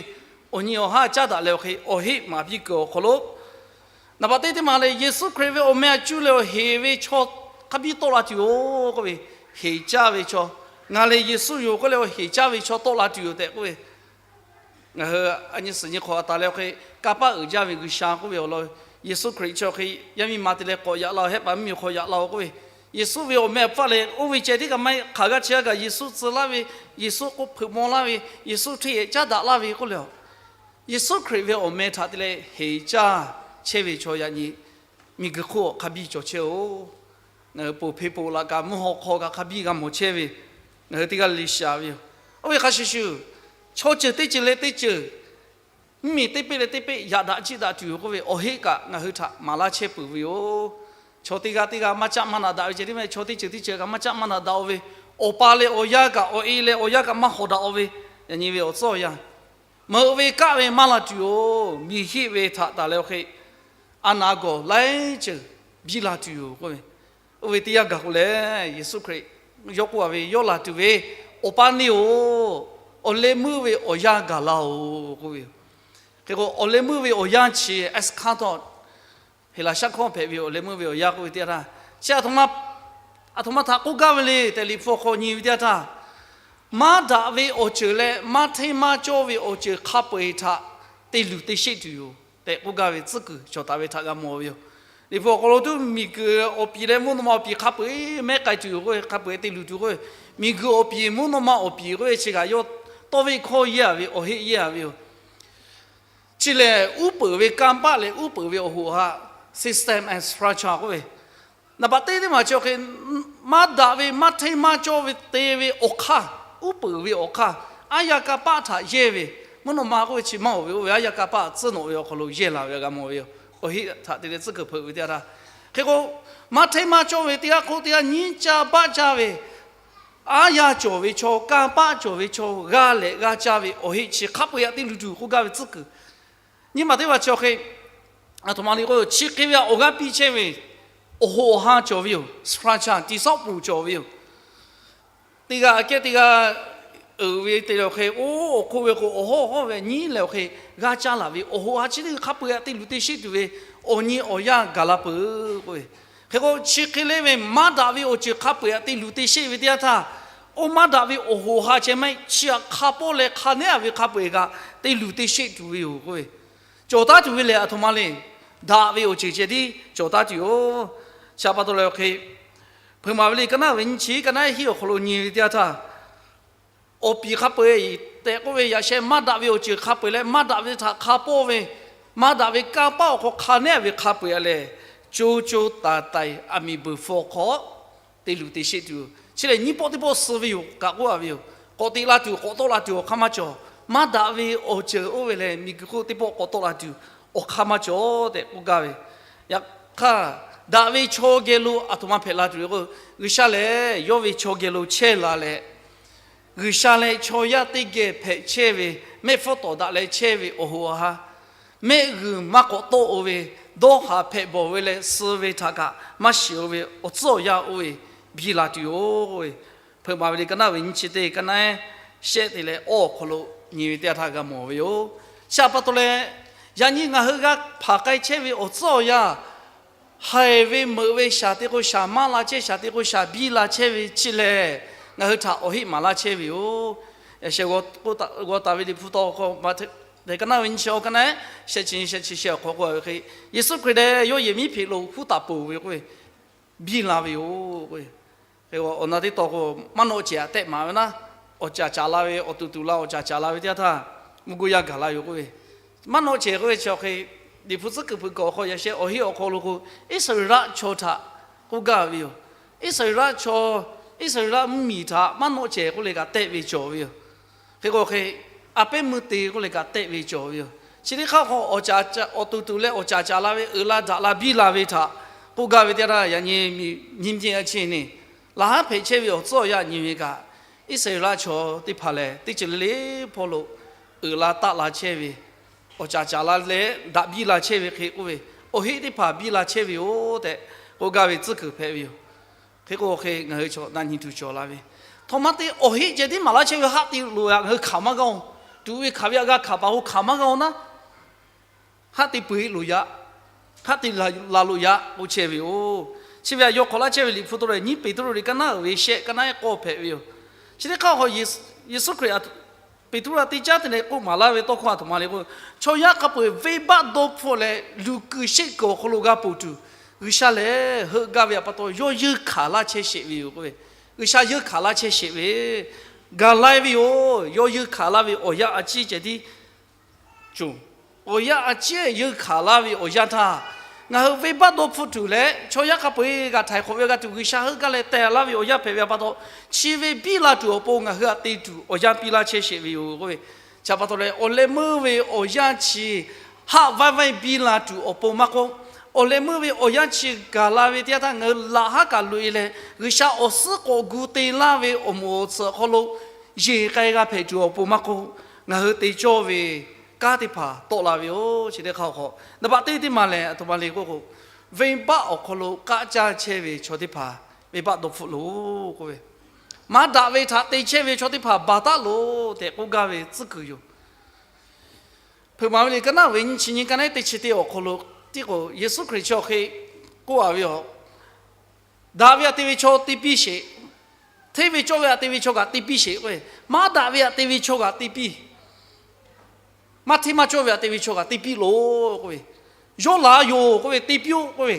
awˬ nyi awˬ haˉ caˉ daꞈ leh awˬ hk'e awˬ heˆ maˍ piˇ kuiˬ awˬ hk'aw lo, naˍ baꞈ teˇ teˇ maˬ lehˬ, Yeˍsuˆ Hkriꞈ ve awˬ meh a cuˇ leh awˬ heˍ ve chaw hk'a biˇ tawˆ la tuˬ yoˬ k'oˆ ve, heˍ caˇ ve chaw, ngaˬ lehˬ Yeˍsuˆ yoˬ k'oˆ leh awˬ heˍ caˇ ve chaw tawˆ la tuˬ yoˬ tehꞈ k'oˆ ve, ngaˬ hui a nyi suhˍ nyi hk'awꞈ a taˍ leh awˬ hk'e, kanˇ paˆ uiˍ jaˇ ve G'uiˬsha k'oˆ ve awˬ lawn, Yeˍsuˆ Hkriꞈ chi awˬ hk'e yaˇ miˇ ma te leh k'awꞈ yaꞈ la-oˬ, hehˆ paˍ mvuhˇmiˬ awˬ hk'aw yaꞈ la-oˬ k'oˆ ve, Yeˍsuˆ ve awˬ meh awˬ hpfuhˇ lehˬ, oˇ ve ceh teˇ kaꞈ maˇ heˆ, hk'aˬ g'aˇ chi g'aˇ kaꞈ Yeˍsuˆ tcuh laˇ ve, Yeˍsuˆ k'oˆ hpeuꞈ maw laˇ ve, Yeˍsuˆ hkriˇ hehꞈ caˉ daꞈ laˇ ve k'oˆ leh, Yeˍsuˆ Hkriꞈ ve awˬ meh htaꞈ te leh heˍ caˇ chehˇ ve chaw yaꞈ nyi miˬguiˬ hk'oˆ hk'a biˇ cawˬ chehˇ-oˬ. Ngaˬ hui ponˬ hpeˇ ponˬ laꞈ kaꞈ mvuhˇ haw hk'aw kaꞈ hk'a biˇ g'a mawˬ chehˇ ve, ngaˬ hui teˇ g'aˇ le le shiˍ ve yoˬ. Oˇ ve hk'a shuˍ shuˍ, chaw ceuˬ teˇ ceuˬ leh teˇ ceuˬ, mvuhˇmiˬ teˇ peˆ leh teˇ peˆ yaꞈ daꞈ jiˆ daꞈ tuˬ yoˬ k'oˆ ve, awˬ heˆ kaꞈ ngaˬ hui htaꞈ maˍ laˇ chehˇ peuˬ ve yoˬ. Chaw teˇ g'aˇ teˇ g'aˇ maˇ caˆ maˇ naꞈ daꞈ ve ceh tiˉ mehˆ, chaw teˇ ceuˬ teˇ ceuˬ kaꞈ maˇ caˆ maˇ naꞈ daꞈ-oˬ ve, awˬ pa leh awˬ yaˇ kaꞈ, awˬ e leh awˬ yaˇ kaꞈ maˇ hawˍ daꞈ-oˬ ve, yaꞈ nyi ve awˬ tcuhˉ awˬ yanˇ, meuꞈ ve kaˆ ve maˇ la tuˬ yoˬ. Miˬ heˆ ve htaꞈ taˍ leh awˬ hk'e, a naˍ gawˬ laiˉ ceuˬ biˇ la tuˬ yoˬ k'oˆ ve, oˇ ve teˇ yanˇ gaˬ k'o lehˬ, Yeˍsuˆ Hkriꞈ yawˇ k'oˆ a ve, yawˇ laˬ tuˬ ve, Awˬ pa neˇ-oˬ, awˬ leh meuˇ ve awˬ yanˇ gaˬ la-oˬ k'oˆ ve yoˬ. Hk'e k'o, awˬ leh meuˇ ve awˬ yanˇ chi eschaton, Heˍlaˍsaˆ hkawˇ hpehꞈ ve awˬ leh meuˇ ve awˬ yanˇ k'oˆ ve teˇ yanˇ htaˇ, chi aˬ htoꞈ ma htaꞈ k'oˆ gaˇ ve le tehꞈ, Liꞈ hpu awˬ hk'aw nyi ve teˇ yanˇ htaˇ, maˇ daꞈ ve awˬ ceuˬ leh maˇ hteˇ maˇ cawˇ ve awˬ ceuˬ hk'a peu-eˬ htaꞈ te luˬ te sheˆ tuˬ yoˬ tehꞈ k'oˆ gaˇ ve tcuhˉ kuiˬ cawˬ taˍ ve htaꞈ g'a mawˬ ve yoˬ. Liꞈ hpu awˬ hk'aw lo tuˬ miˬguiˬ awˬ piˍ leh mvuhˇ naw ma awˬ piˍ hk'a peu-eˬ mehˉ k'ai tuˬ yoˬ k'oˆ ve, hk'a peu-eˬ te luˬ tuˬ k'oˆ ve, miˬguiˬ awˬ piˍ mvuhˇ naw ma awˬ piˍ k'oˆ ve chi kaꞈ yawˇ tawˇ veˆ hkawˇ yehˇ a ve awˬ heˆ yehˇ a ve yoˬ. Chi lehˬ, uˉ peunˍ ve kanˇ paˆ leh uˉ peunˍ ve awˬ hoꞈ awˬ ha, system and structure k'oˆ ve, naˍ baꞈ teˇ teˇ maˬ chi awˬ hk'e, maˇ daꞈ ve maˇ hteˇ maˇ cawˇ ve te ve awˬ hk'aˇ, uˉ peunˍ ve awˬ hk'aˇ, aˉ yaˇ kanˇ paˆ htaꞈ yehˇ ve, mvuhˇ naw ma k'oˆ ve chi maˇ oˬ ve, oˇ ve aˉ yaˇ kanˇ paˆ tcuhˉ nawꞈ ve awˬ hk'aw lo yehˇ la ve g'a mawˬ ve yoˬ. Awˬ heˆ htaꞈ te leh tcuhˉ kuiˬ hpeuꞈ ve teˇ yanˇ htaˇ, hk'e k'o, maˇ hteˇ maˇ cawˇ ve teˇ g'aˇ hk'oˆ teˇ g'aˇ nyiˇ caˇ baˆ caˇ ve, aˉ yaˇ cawˬ ve chaw, kanˇ paˆ cawˬ ve chaw g'a leh g'a caˇ ve awˬ heˆ chi hk'a peu-eˬ htaꞈ te luˬ tuˬ k'oˆ gaˇ ve tcuhˉ kuiˬ. Nyi maˬ teˇ maˬ chi awˬ hk'e, aˬ htoꞈ ma le k'o, chi hk'e ve awˬ g'aˇ piˇ chehˇ ve awˬ hoꞈ awˬ ha cawˬ ve yoˬ. Structure, tiꞈ sawˆ pfuhˍ cawˬ ve yoˬ. Teˇ g'aˇ aꞈ kehˉ teˇ g'aˇ uiˍ ve te leh awˬ hk'e, oˇ awˬ hk'oˆ ve k'o, awˬ hawˉ hawˉ ve nyiˉ leh awˬ hk'e g'a caˇ laˬ ve awˬ hoꞈ awˬ ha chi teˇ hk'a peu-eˬ htaꞈ te luˬ te sheˆ tuˬ ve awˬ nyi awˬ yanˇ gaˬ la peuˬ k'oˆ ve. Hk'e k'o, chi hk'e le ve maˇ daꞈ ve awˬ ceuˬ hk'a peu-eˬ htaꞈ te luˬ te sheˆ ve teˇ yanˇ htaˇ, oˇ maˇ daꞈ ve awˬ hoꞈ awˬ ha ceh maˇ heˆ, chi htaꞈ hk'a pawˆ leh hk'a nehˉ a ve hk'a peu-eˬ kaꞈ te luˬ te sheˆ tuˬ ve yoˬ k'oˆ ve. Cawˬ taˉ tuˬ ve lehˬ aˬ htoꞈ ma le. Daꞈ ve awˬ ceuˬ ceh tiˉ cawˬ taˉ tuˬ yoˬ. Chi pa taw leh awˬ hk'e, Hpeuꞈ maˍ ve liꞈ ka naˆ ve nyi chi ka naˆ hiˆ awˬ hk'aw lo nyi ve teˇ yanˇ htaˇ, awˬ piˍ hk'a peu-eˬ tehꞈ k'oˆ ve, yaꞈ sheh maˇ daꞈ ve awˬ ceuˬ hk'a peu-eˬ leh maˇ daꞈ ve htaꞈ hk'a pawˆ ve, maˇ daꞈ ve kanˇ paˆ awˬ hk'aw hk'a nehˉ ve hk'a peu-eˬ lehˬ, co co taiˍ taiˍ aˬ miˍ beuˬ hpu awˬ hk'aw te luˬ te sheˆ tuˬ yoˬ. Chi lehˬ, nyiˇ pawˆ teˇ pawˆ suh ve yoˬ kaꞈ k'oˆ a ve yoˬ. K'awꞈ teꞈ la tuˬ k'awꞈ tawˆ la tuˬ awˬ hk'aˇ maˇ cawˬ. Maˇ daꞈ ve awˬ ceuˬ oˇ ve lehˬ, miˬguiˬ hk'oˆ teˇ pawˆ k'awꞈ tawˆ la tuˬ awˬ hk'aˇ maˇ cawˬ tehꞈ k'oˆ gaˇ ve. Yaꞈ hk'aˇ, daꞈ ve chaw geh lo aˬ htoꞈ ma hpehꞈ la tuˬ ve k'o, G'uiˬsha lehˬ yawˇ ve chaw geh lo chehˇ la leh, G'uiˬsha leh chaw yaˇ teˇ geh hpehꞈ chehˇ ve, mehˆ hpfuhˇ tawˍ daꞈ leh chehˇ ve awˬ hoꞈ awˬ ha, mehˆ g'uiˬ maˇ k'awꞈ tawˆ-o ve, dawˇ haˍ hpehꞈ bawˬ ve leh suh ve htaꞈ kaꞈ maˇ shiˍ-o ve awˬ tcuhˉ awˬ yanˇ oˇ ve biˇ la tuˬ yoˬ. Hpeuꞈ maˍ ve liꞈ ka naˆ ve nyi chi teˇ ka naˆ shehˆ te leh awˇ awˬ hk'aw lo nyi ve teˇ yanˇ htaˇ g'a mawˬ ve yoˬ. Chi pa taw leh, yaꞈ nyi ngaˬ hui g'a hpanˍ k'ai chehˇ ve awˬ tcuhˉ awˬ yanˇ, haiˬ ve meuꞈ ve shaˍ te k'o shaˍ maˇ la chehˇ, shaˍ te k'o shaˍ biˇ la chehˇ ve chi lehˬ, ngaˬ hui htaꞈ awˬ heˆ maˍ laˇ chehˇ ve yoˬ. Yaꞈ sheh g'aw taˍ ve Liꞈ hpu taw k'o, Maꞈhtehˍ ka naˆ ve nyi chi awˬ ka naˆ shehˆ chi nyi shehˆ chi shehˆ awˬ hk'aw k'oˆ a ve hk'e, Yeˍsuˆ Hkriꞈ lehˬ yawˇ yehˬ miˉ hpeꞈ lo huˉ taˍ peuˬ ve k'oˆ ve, biˇ la ve yoˬ k'oˆ ve. Hk'e awˬ na teˇ taw k'o, maˇ nawˆ cehˬ aꞈ tehˆ maˍ ve naˉ, awˬ caˍ caˍ la ve, awˬ tuˬ tuˬ la awˬ caˍ caˍ la ve teˇ yanˇ htaˇ, mvuhˇ guˇ yaˇ gaˬ la yoˬ k'oˆ ve. Maˇ nawˆ cehˬ k'oˆ ve chi awˬ hk'e, Liꞈ hpu tcuhˉ kuiˬ hpeuꞈ kaꞈ awˬ hk'aw yaꞈ sheh awˬ heˆ awˬ hk'aw lo k'o, Iˉsaˍreˍlaˆ chaw htaꞈ k'oˆ gaˇ ve yoˬ. Iˉsaˍreˍlaˆ chaw, Iˉsaˍreˍlaˆ mvuhˇmiˬ htaꞈ maˇ nawˆ cehˬ k'oˆ leh kaꞈ tehˆ ve cawˬ ve yoˬ. Hk'e k'o hk'e, a pehˉ meuˇ te k'oˆ leh kaꞈ tehˆ ve cawˬ ve yoˬ. Chi teˇ hk'aˇ k'o, awˬ caˍ caˍ, awˬ tuˬ tuˬ leh awˬ caˍ caˍ la ve uiˍ la daꞈ la biˇ la ve htaꞈ k'oˆ gaˇ ve teˇ yanˇ htaˇ, yaꞈ nyi nyi nyi a chi neˬ, laˬ haˉ hpehꞈ chehˇ ve awˬ tcuhˉ awˬ yanˇ nyi ve kaꞈ, Iˉsaˍreˍlaˆ chaw teˇ hpaˍ lehˬ teˇ ceuˬ le le hpawˇ lo uiˍ la taˆ la chehˇ ve, awˬ caˍ caˍ la leh daꞈ biˇ la chehˇ ve hk'e k'oˆ ve, awˬ heˆ teˇ hpaˍ biˇ la chehˇ ve yoˬ tehꞈ k'oˆ gaˇ ve tcuhˉ kuiˬ hpehꞈ ve yoˬ. Hk'e k'o hk'e ngaˬ hui chaw na nyi tuˬ cawˬ la ve, htaꞈ ma te awˬ heˆ ceh tiˉ maˍ laˇ chehˇ ve haˆ te loˍ yaꞈ ngaˬ hui hkanˍ maˇ g'a-oˬ. Tuꞈ ve hkanˍ ve aꞈ g'a hkanˍ paˍ k'o hkanˍ maˇ g'a-oˬ naˉ, haˆ te peu-eˬ loˍ yaꞈ, haˆ te la loˍ yaꞈ k'oˆ chehˇ ve yoˬ. Chi ve aꞈ yaw hk'awꞈ laˇ chehˇ ve Liꞈ hpu taw leh nyiˇ Peˍtruˆ liꞈ ka naˉ uiˍ ve shehˆ ka naˉ ehˉ k'awˇ hpehꞈ ve yoˬ. Chi teˇ hk'aˇ hk'aw Yeˍsuˆ Hkriꞈ Peˍtruˆ htaꞈ te caˉ te leh k'oˆ maˍ laˇ ve tawˇ hkawˇ aˬ htoꞈ ma le k'o, chaw yaˇ hk'a peu-eˬ venˇbaˆ dawˇ hpfuhˆ leh luˬ kuiˬ sheˆ kuiˬ awˬ hk'aw lo g'a ponˬ tuˬ, G'uiˬsha lehˬ heuˆ gaˇ ve aꞈ pa taw yawˇ yeunˇ hkanˍ laˇ chehˇ sheˍ ve yoˬ k'oˆ ve. G'uiˬsha yeunˇ hkanˍ laˇ chehˇ sheˍ ve, gaˬ lai ve yoˬ. Yawˇ yeunˇ hkanˍ laˇ ve awˬ yanˇ a ciˉ ceh tiˉ cawˬ. Awˬ yanˇ a ciˉ yeunˇ hkanˍ laˇ ve awˬ yanˇ htaˇ, ngaˬ hui venˇbaˆ dawˇ hpfuhˆ tuˬ leh chaw yaˇ hk'a peu-eˬ g'a htaiˍ hk'awꞈ ve g'a tuˬ G'uiˬsha heuˆ gaˇ leh teh laˇ ve awˬ yanˇ hpehꞈ ve aꞈ pa taw, chi ve biˇ la tuˬ awˬ pon ngaˬ hui htaꞈ te tuˬ awˬ yanˇ piˇ laˇ chehˇ sheˍ ve yoˬ k'oˆ ve. Chi aꞈ pa taw leh awˬ leh meuˇ ve awˬ yanˇ chi haˆ vaiˇ vaiˇ biˇ la tuˬ awˬ pon maˇ k'oˆ, awˬ leh meuˇ ve awˬ yanˇ chi gaˬ la ve teˇ yanˇ htaˇ ngaˬ hui laꞈ haˉ kaꞈ loꞈ-e leh G'uiˬsha awˬ suhˉ k'awꞈ gu te laˇ ve awˬ moˍ awˬ tsuhꞈ awˬ hk'aw lo yeˬ k'ai g'a hpehꞈ tuˬ awˬ pon maˇ k'oˆ, ngaˬ hui te cawˇ ve kanˉ teˇ hpaˍ tawˆ la ve yoˬ. Chi teˇ hk'aˇ awˬ hk'aw naˍ baꞈ teˇ teˇ maˬ lehˬ aˬ htoꞈ ma le k'oˆ k'o, venˇbaˆ awˬ hk'aw lo k'aˆ caˇ chehˇ ve chaw teˇ hpaˍ venˇbaˆ dawˇ hpfuhˆ loˬ k'oˆ ve, maˇ daꞈ ve htaꞈ te chehˇ ve chaw teˇ hpaˍ baˬ taˉ loˬ tehꞈ k'oˆ gaˇ ve tcuhˉ kuiˬ yoˬ. Hpeuꞈ maˍ ve liꞈ ka naˉ uiˍ ve nyiˇ chi nyiˇ ka naˉ ehˉ teˇ chi teˇ awˬ hk'aw lo tiˉ k'o Yeˍsuˆ Hkriꞈ chi awˬ hk'e k'oˆ a ve yoˬ. Daꞈ ve htaꞈ te ve chaw te piˇ sheˍ. Hteˇ ve cawˇ ve htaꞈ te ve chaw kaꞈ te piˇ sheˍ k'oˆ ve, maˇ daꞈ ve htaꞈ te ve chaw kaꞈ te piˇ. Maˇ hteˇ maˇ cawˇ ve htaꞈ te ve chaw kaꞈ te piˇ loˬ k'oˆ ve, yawˇ laˬ yoˬ k'oˆ ve te piˇ-oˆ k'oˆ ve,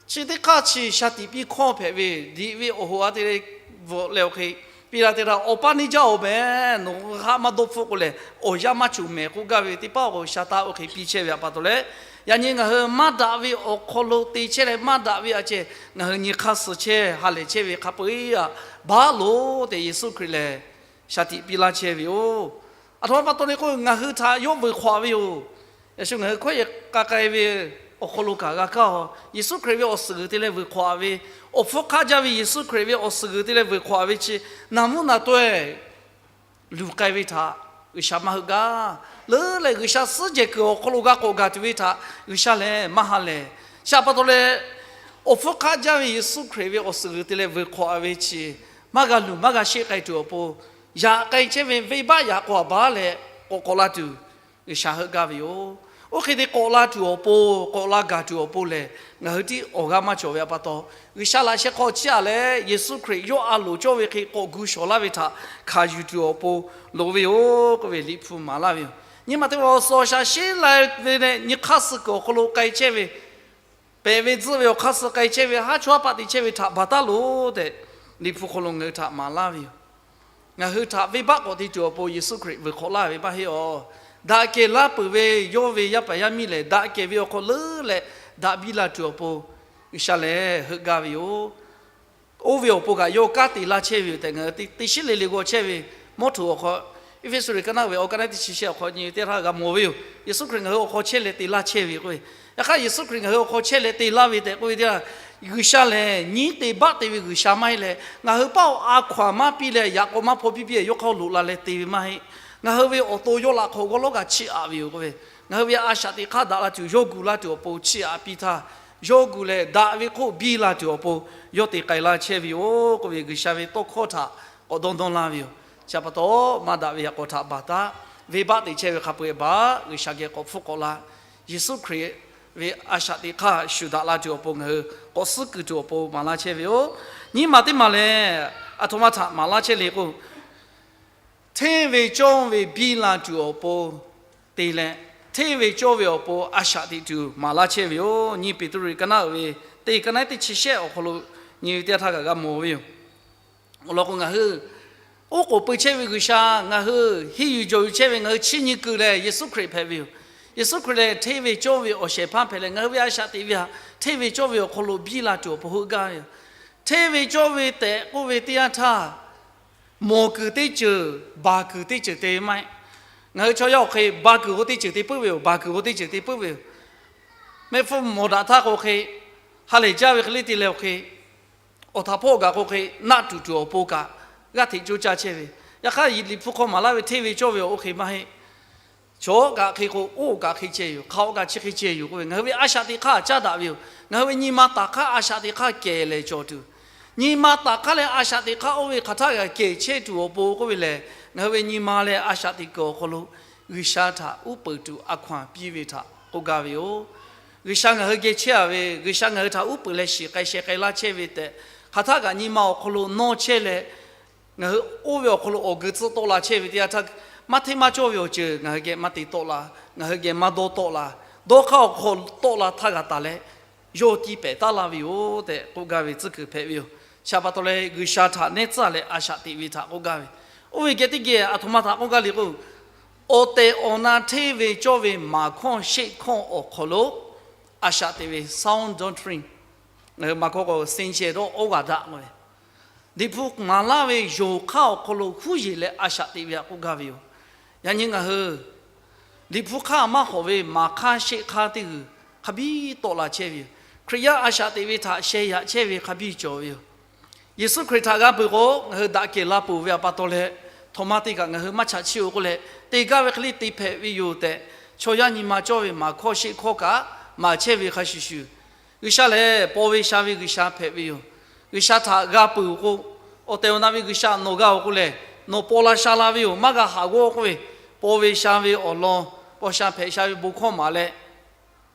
chi teˇ hk'aˇ chi shaˍ tiꞈ piˇ hkawˇ hpehꞈ ve, liꞈ ve awˬ hoꞈ a te leh bvuhꞈ leh awˬ hk'e piˇ la te htaˇ, awˬ paˇ neˇ jaˇ-oˬ mehˍ, nawˬ hui haˆ maˇ dawˇ hpfuhˆ k'o lehˬ awˬ yanˇ maˇ cawˬ mehˍ k'oˆ gaˇ ve teˇ paˉ awˬ k'o shaˍ taˇ oˇ hk'e piˇ chehˇ ve aꞈ pa taw leh, yaꞈ nyi ngaˬ hui maˇ daꞈ ve awˬ hk'aw lo te chehˇ leh maˇ daꞈ ve aꞈ ceh ngaˬ hui nyi hk'aˇ suh chehˇ ha lehˬ chehˇ ve hk'a peu-eˬ aꞈ baˬ loˬ tehꞈ Yeˍsuˆ Hkriꞈ lehˬ shaˍ tiꞈ piˇ laˇ chehˇ ve yoˬ. Aˬ htoꞈ ma pa taw le k'o ngaˬ hui htaꞈ yawˇ vuiˬ hk'awꞈ ve yoˬ. Yaꞈ shu ngaˬ hui hkawˇ yehˬ k'a k'ai ve awˬ hk'aw lo kaꞈ g'a kaˇ-oˬ. Yeˍsuˆ Hkriꞈ ve awˬ suhˍ g'uiˬ te leh vuiˬ hk'awꞈ ve, awˬ hpfuhˇ hk'aˆ jaˇ ve Yeˍsuˆ Hkriꞈ ve awˬ suhˍ g'uiˬ te leh vuiˬ hk'awꞈ ve chi naˍ mvuhˇ naˍ taweh luˬ k'ai ve htaꞈ G'uiˬsha maˇ heuˆ gaˇ. Leuˉ leh G'uiˬsha suhˉ jehˬ kuiˬ awˬ hk'aw lo g'a k'awꞈ gaˬ tuˬ ve htaꞈ G'uiˬsha lehˬ maˇ ha lehˬ. Chi aꞈ pa taw leh awˬ hpfuhˇ hk'aˆ jaˇ ve Yeˍsuˆ Hkriꞈ ve awˬ suhˍ g'uiˬ te leh vuiˬ hk'awꞈ ve chi maˇ g'a luˬ maˇ g'a sheˆ k'ai tuˬ awˬ pon, yaꞈ k'ai chehˇ ve venˇbaˆ yaꞈ k'aw baˉ leh k'awꞈ k'awꞈ la tuˬ G'uiˬsha heuˆ gaˇ ve yoˬ. Oˇ hk'e te k'awꞈ la tuˬ awˬ pon, k'awꞈ la gaˬ tuˬ awˬ pon lehˬ, ngaˬ hui tiˉ awˬ g'aˇ maˇ cawˬ ve aꞈ pa taw, G'uiˬsha laꞈ sheh hk'aw chiˇ aꞈ leh Yeˍsuˆ Hkriꞈ yawˇ a loˍ cawˇ ve hk'e k'awꞈ gu shawˍ laˇ ve htaꞈ hkanˍ yuˬ tuˬ awˬ pon loˍ ve yoˬ k'oˆ ve Liꞈ hpu maˍ laˇ ve yoˬ. Nyi ma teˇ ma awˬ suhˍ awˬ shaˍ sheˉ lai ve leh nyi hk'aˇ suh kuiˬ awˬ hk'aw lo k'ai chehˇ ve, pehꞈ ve tzuhˆ ve awˬ hk'aˇ suh k'ai chehˇ ve, haˉ chawˇ haˉ paˆ te chehˇ ve htaꞈ baˬ taˉ loˬ tehꞈ Liꞈ hpu hk'aw lo ngaˬ hui htaꞈ maˍ laˇ ve yoˬ. Ngaˬ hui htaꞈ venˇbaˆ k'awꞈ te tuˬ awˬ pon Yeˍsuˆ Hkriꞈ vuiˬ hk'awꞈ laˇ ve maˇ heˆ awˬ. Daꞈ kehˬ laˇ peuˬ ve yawˇ ve yaˇ paˍ yaˇ miˇ lehˬ, daꞈ kehˬ ve awˬ hk'aw leuˉ leh daꞈ biˇ la tuˬ awˬ pon G'uiˬsha lehˬ heuˆ gaˇ ve yoˬ. Oˇ ve awˬ pon kaꞈ yawˇ kanˉ te laˇ chehˇ ve yoˬ tehꞈ ngaˬ hui teˇ shiˉ le le g'aw chehˇ ve mawˇ htoꞈ awˬ hk'aw, Eˇfeˇsuꞈ liꞈ ka naˉ ve awˬ ka naˉ teˇ chi shehˆ awˬ hk'aw nyi ve teˇ htaˇ g'a mawˬ ve yoˬ. Yeˍsuˆ Hkriꞈ ngaˬ hui awˬ hk'aw chehˇ leh te laˇ chehˇ ve k'oˆ ve, yaꞈ hk'aˇ Yeˍsuˆ Hkriꞈ ngaˬ hui awˬ hk'aw chehˇ leh te laˇ ve tehꞈ k'oˆ ve teˇ htaˇ, G'uiˬsha lehˬ nyiˉ te baˆ te ve G'uiˬsha maˇ heˆ leh, ngaˬ hui paˆ awˬ a hkaw-anˬ maˇ piˇ leh yaꞈ k'aw maˇ hpaw piˇ piˇ yawˇ hk'aw loꞈ la leh te ve maˇ heˆ. Ngaˬ hui ve awˬ to yawˇ laꞈ hk'aw g'awˇ lawˉ kaꞈ chiˇ aꞈ ve yoˬ k'oˆ ve, ngaˬ hui ve a shaꞈ teꞈ hk'aˇ daꞈ la tuˬ yawˇ gu laˇ tuˬ awˬ pon chiˇ aꞈ piˇ htaˇ, yawˇ gu leh daꞈ ve hk'oˆ biˇ la tuˬ awˬ pon yawˇ te k'ai laˇ chehˇ ve yoˬ k'oˆ ve G'uiˬsha ve tawˇ hkawˇ htaꞈ k'awꞈ dawˇ dawˇ laˇ ve yoˬ. Chi aꞈ pa taw, maˇ daꞈ ve yaꞈ k'aw htaꞈ baˬ taˉ, venˇbaˆ te chehˇ ve hk'a peu-eˬ baˬ G'uiˬsha geh k'awꞈ hpfuhˆ k'awꞈ la, Yeˍsuˆ Hkriꞈ ve a shaꞈ teꞈ hk'aˇ shuˍ daꞈ la tuˬ awˬ pon ngaˬ hui k'awꞈ suhˉ kuiˬ tuˬ awˬ pon maˍ laˇ chehˇ ve yoˬ. Nyi ma teˇ maˬ lehˬ, aˬ htoꞈ ma htaꞈ maˍ laˇ chehˇ le k'o, hteˇ ve cawˇ ve biˇ la tuˬ awˬ pon te leh, hteˇ ve cawˇ ve awˬ pon a shaꞈ teꞈ tuˬ maˍ laˇ chehˇ ve yoˬ. Nyi Peˍtruˆ ka naˉ uiˍ ve teˇ ka naˉ teˇ chi shehˆ awˬ hk'aw lo nyi ve teˇ htaˇ kaꞈ g'a mawˬ ve yoˬ. Awˬ lawn k'o, ngaˬ hui oˉ k'oˍ pui chehˇ ve G'uiˬsha, ngaˬ hui henˇ yuˬ jawˬ yuˬ chehˇ ve, ngaˬ hui chiˇ nyi kuiˬ lehˬ Yeˍsuˆ Hkriꞈ hpehꞈ ve yoˬ. Yeˍsuˆ Hkriꞈ lehˬ hteˇ ve cawˇ ve awˬ shehˍ hpaˇ hpehꞈ leh, ngaˬ hui ve a shaꞈ teꞈ ve htaꞈ hteˇ ve cawˇ ve awˬ hk'aw lo biˇ la tuˬ awˬ pon heuˆ gaˇ ve yoˬ. Hteˇ ve cawˇ ve tehꞈ k'oˆ ve teˇ yanˇ htaˇ, mawˬ kuiˬ teˇ ceuˬ, baˬ kuiˬ teˇ ceuˬ te ve maˇ heˆ. Ngaˬ hui chaw yaˇ awˬ hk'e baˬ kuiˬ k'o teˇ ceuˬ te puiˉ ve yoˬ, baˬ kuiˬ k'o teˇ ceuˬ te puiˉ ve yoˬ. Mehˆ hpfuhˇ mawˬ daꞈ htaˇ k'o hk'e, ha lehˬ jaˇ ve hk'e le te leh awˬ hk'e, awˬ htaꞈ hpawˇ gaˬ k'o hk'e naˆ tuˬ tuˬ awˬ pon kaꞈ g'aˇ hteꞈ coˇ caˇ chehˇ ve. Yaꞈ hk'aˇ Liꞈ hpu hk'aw maˍ laˇ ve hteˇ ve cawˇ ve awˬ oˇ hk'e maˇ heˆ. Chaw kaꞈ hk'e k'o, oˇ kaꞈ hk'e ceh yoˬ, hk'aꞈ kaꞈ chi hk'e ceh yoˬ k'oˆ ve, ngaˬ hui ve a shaꞈ teꞈ hk'aˇ caˉ daꞈ ve yoˬ. Ngaˬ hui ve nyi ma taˍ hk'aˇ a shaꞈ teꞈ hk'aˇ kehˬ lehˬ cawˬ tuˬ, nyi ma taˍ hk'aˇ leh a shaꞈ teꞈ hk'aˇ oˇ ve hk'aˬ htaˇ g'a kehˬ chehˇ tuˬ awˬ pon k'oˆ ve lehˬ, ngaˬ hui ve nyi ma leh a shaꞈ teꞈ kuiˬ awˬ hk'aw lo G'uiˬsha htaꞈ uˉ peunˍ tuˬ a hkaw anˬ piˇ ve htaꞈ k'oˆ gaˇ ve yoˬ. G'uiˬsha ngaˬ hui geh chehˇ a ve, G'uiˬsha ngaˬ hui htaꞈ uˉ peunˍ leh shiˍ k'ai sheh k'ai laˇ chehˇ ve tehꞈ, hk'aˬ htaˇ kaꞈ nyi ma awˬ hk'aw lo nawˇ chehˇ leh, ngaˬ hui oˇ ve awˬ hk'aw lo awˬ geu tcuhˆ tawˆ la chehˇ ve teˇ yanˇ htaˇ, maˇ hteˇ maˇ cawˇ ve awˬ ceuˬ ngaˬ hui geh maˇ te tawˆ la, ngaˬ hui geh maˇ dawˇ tawˆ la, dawˇ hk'aˇ awˬ hk'aw tawˆ la htaˇ g'a taˍ leh, yawˇ tiˇ pehˍ taˉ laˇ ve yoˬ tehꞈ k'oˆ gaˇ ve tcuhˉ kuiˬ hpehꞈ ve yoˬ. Chi pa taw leh G'uiˬsha htaꞈ nehˉ tcuhˉ leh a shaꞈ teꞈ ve htaꞈ k'oˆ gaˇ ve, oˇ ve geh teˇ geh aˬ htoꞈ ma htaꞈ k'oˆ gaˇ le k'o, awˬ tehˬ awˬ na hteˇ ve cawˇ ve maˍ hkawˇ sheˆ hkawˇ awˬ hk'aw lo a shaꞈ teꞈ ve sound doctrine, ngaˬ hui maˍ hkawˇ k'o စင်ကြယ်သော ဩဝါဒ k'oˆ ve, Liꞈ hpu maˍ laˇ ve yonˍ hk'aˇ awˬ hk'aw lo huˉ yeˬ leh a shaꞈ teꞈ ve htaꞈ k'oˆ gaˇ ve yoˬ. Yaꞈ nyi ngaˬ hui Liꞈ hpu hk'aˇ maˇ hawˍ ve maˍ hk'aˇ sheˆ hk'aˇ teˇ g'uiˬ hk'a biˇ tawˆ la chehˇ ve yoˬ. Hkriꞈ yaˇ a shaꞈ teꞈ ve htaꞈ sheh yaꞈ chehˇ ve hk'a biˇ cawˬ ve yoˬ. Yeˍsuˆ Hkriꞈ htaꞈ g'a peuˬ k'o, ngaˬ hui daꞈ kehˬ la peuˬ ve awˬ pa taw leh, htawnˍ ma teˇ kaꞈ ngaˬ hui maˇ chaꞈ chiˇ-oˬ k'oˆ leh, te gaˇ ve hk'e le te hpehꞈ ve yoˬ tehꞈ, chaw yaˇ nyi ma cawˇ ve maˍ hkawˇ sheˆ hkawˇ kaꞈ maˍ chehˇ ve hk'a shuˍ shuˍ, G'uiˬsha lehˬ paw ve sha ve G'uiˬsha hpehꞈ ve yoˬ. G'uiˬsha htaꞈ g'a peuˬ-oˬ k'o, awˬ tehˬ awˬ na ve G'uiˬsha nawˬ g'a-oˬ k'oˆ leh, nawˬ paw la sha la ve yoˬ, maˇ g'a haꞈ g'awˇ k'oˆ ve, paw ve sha ve awˬ lawn, paw sha hpehꞈ sha ve bon hkawˇ maˍ leh,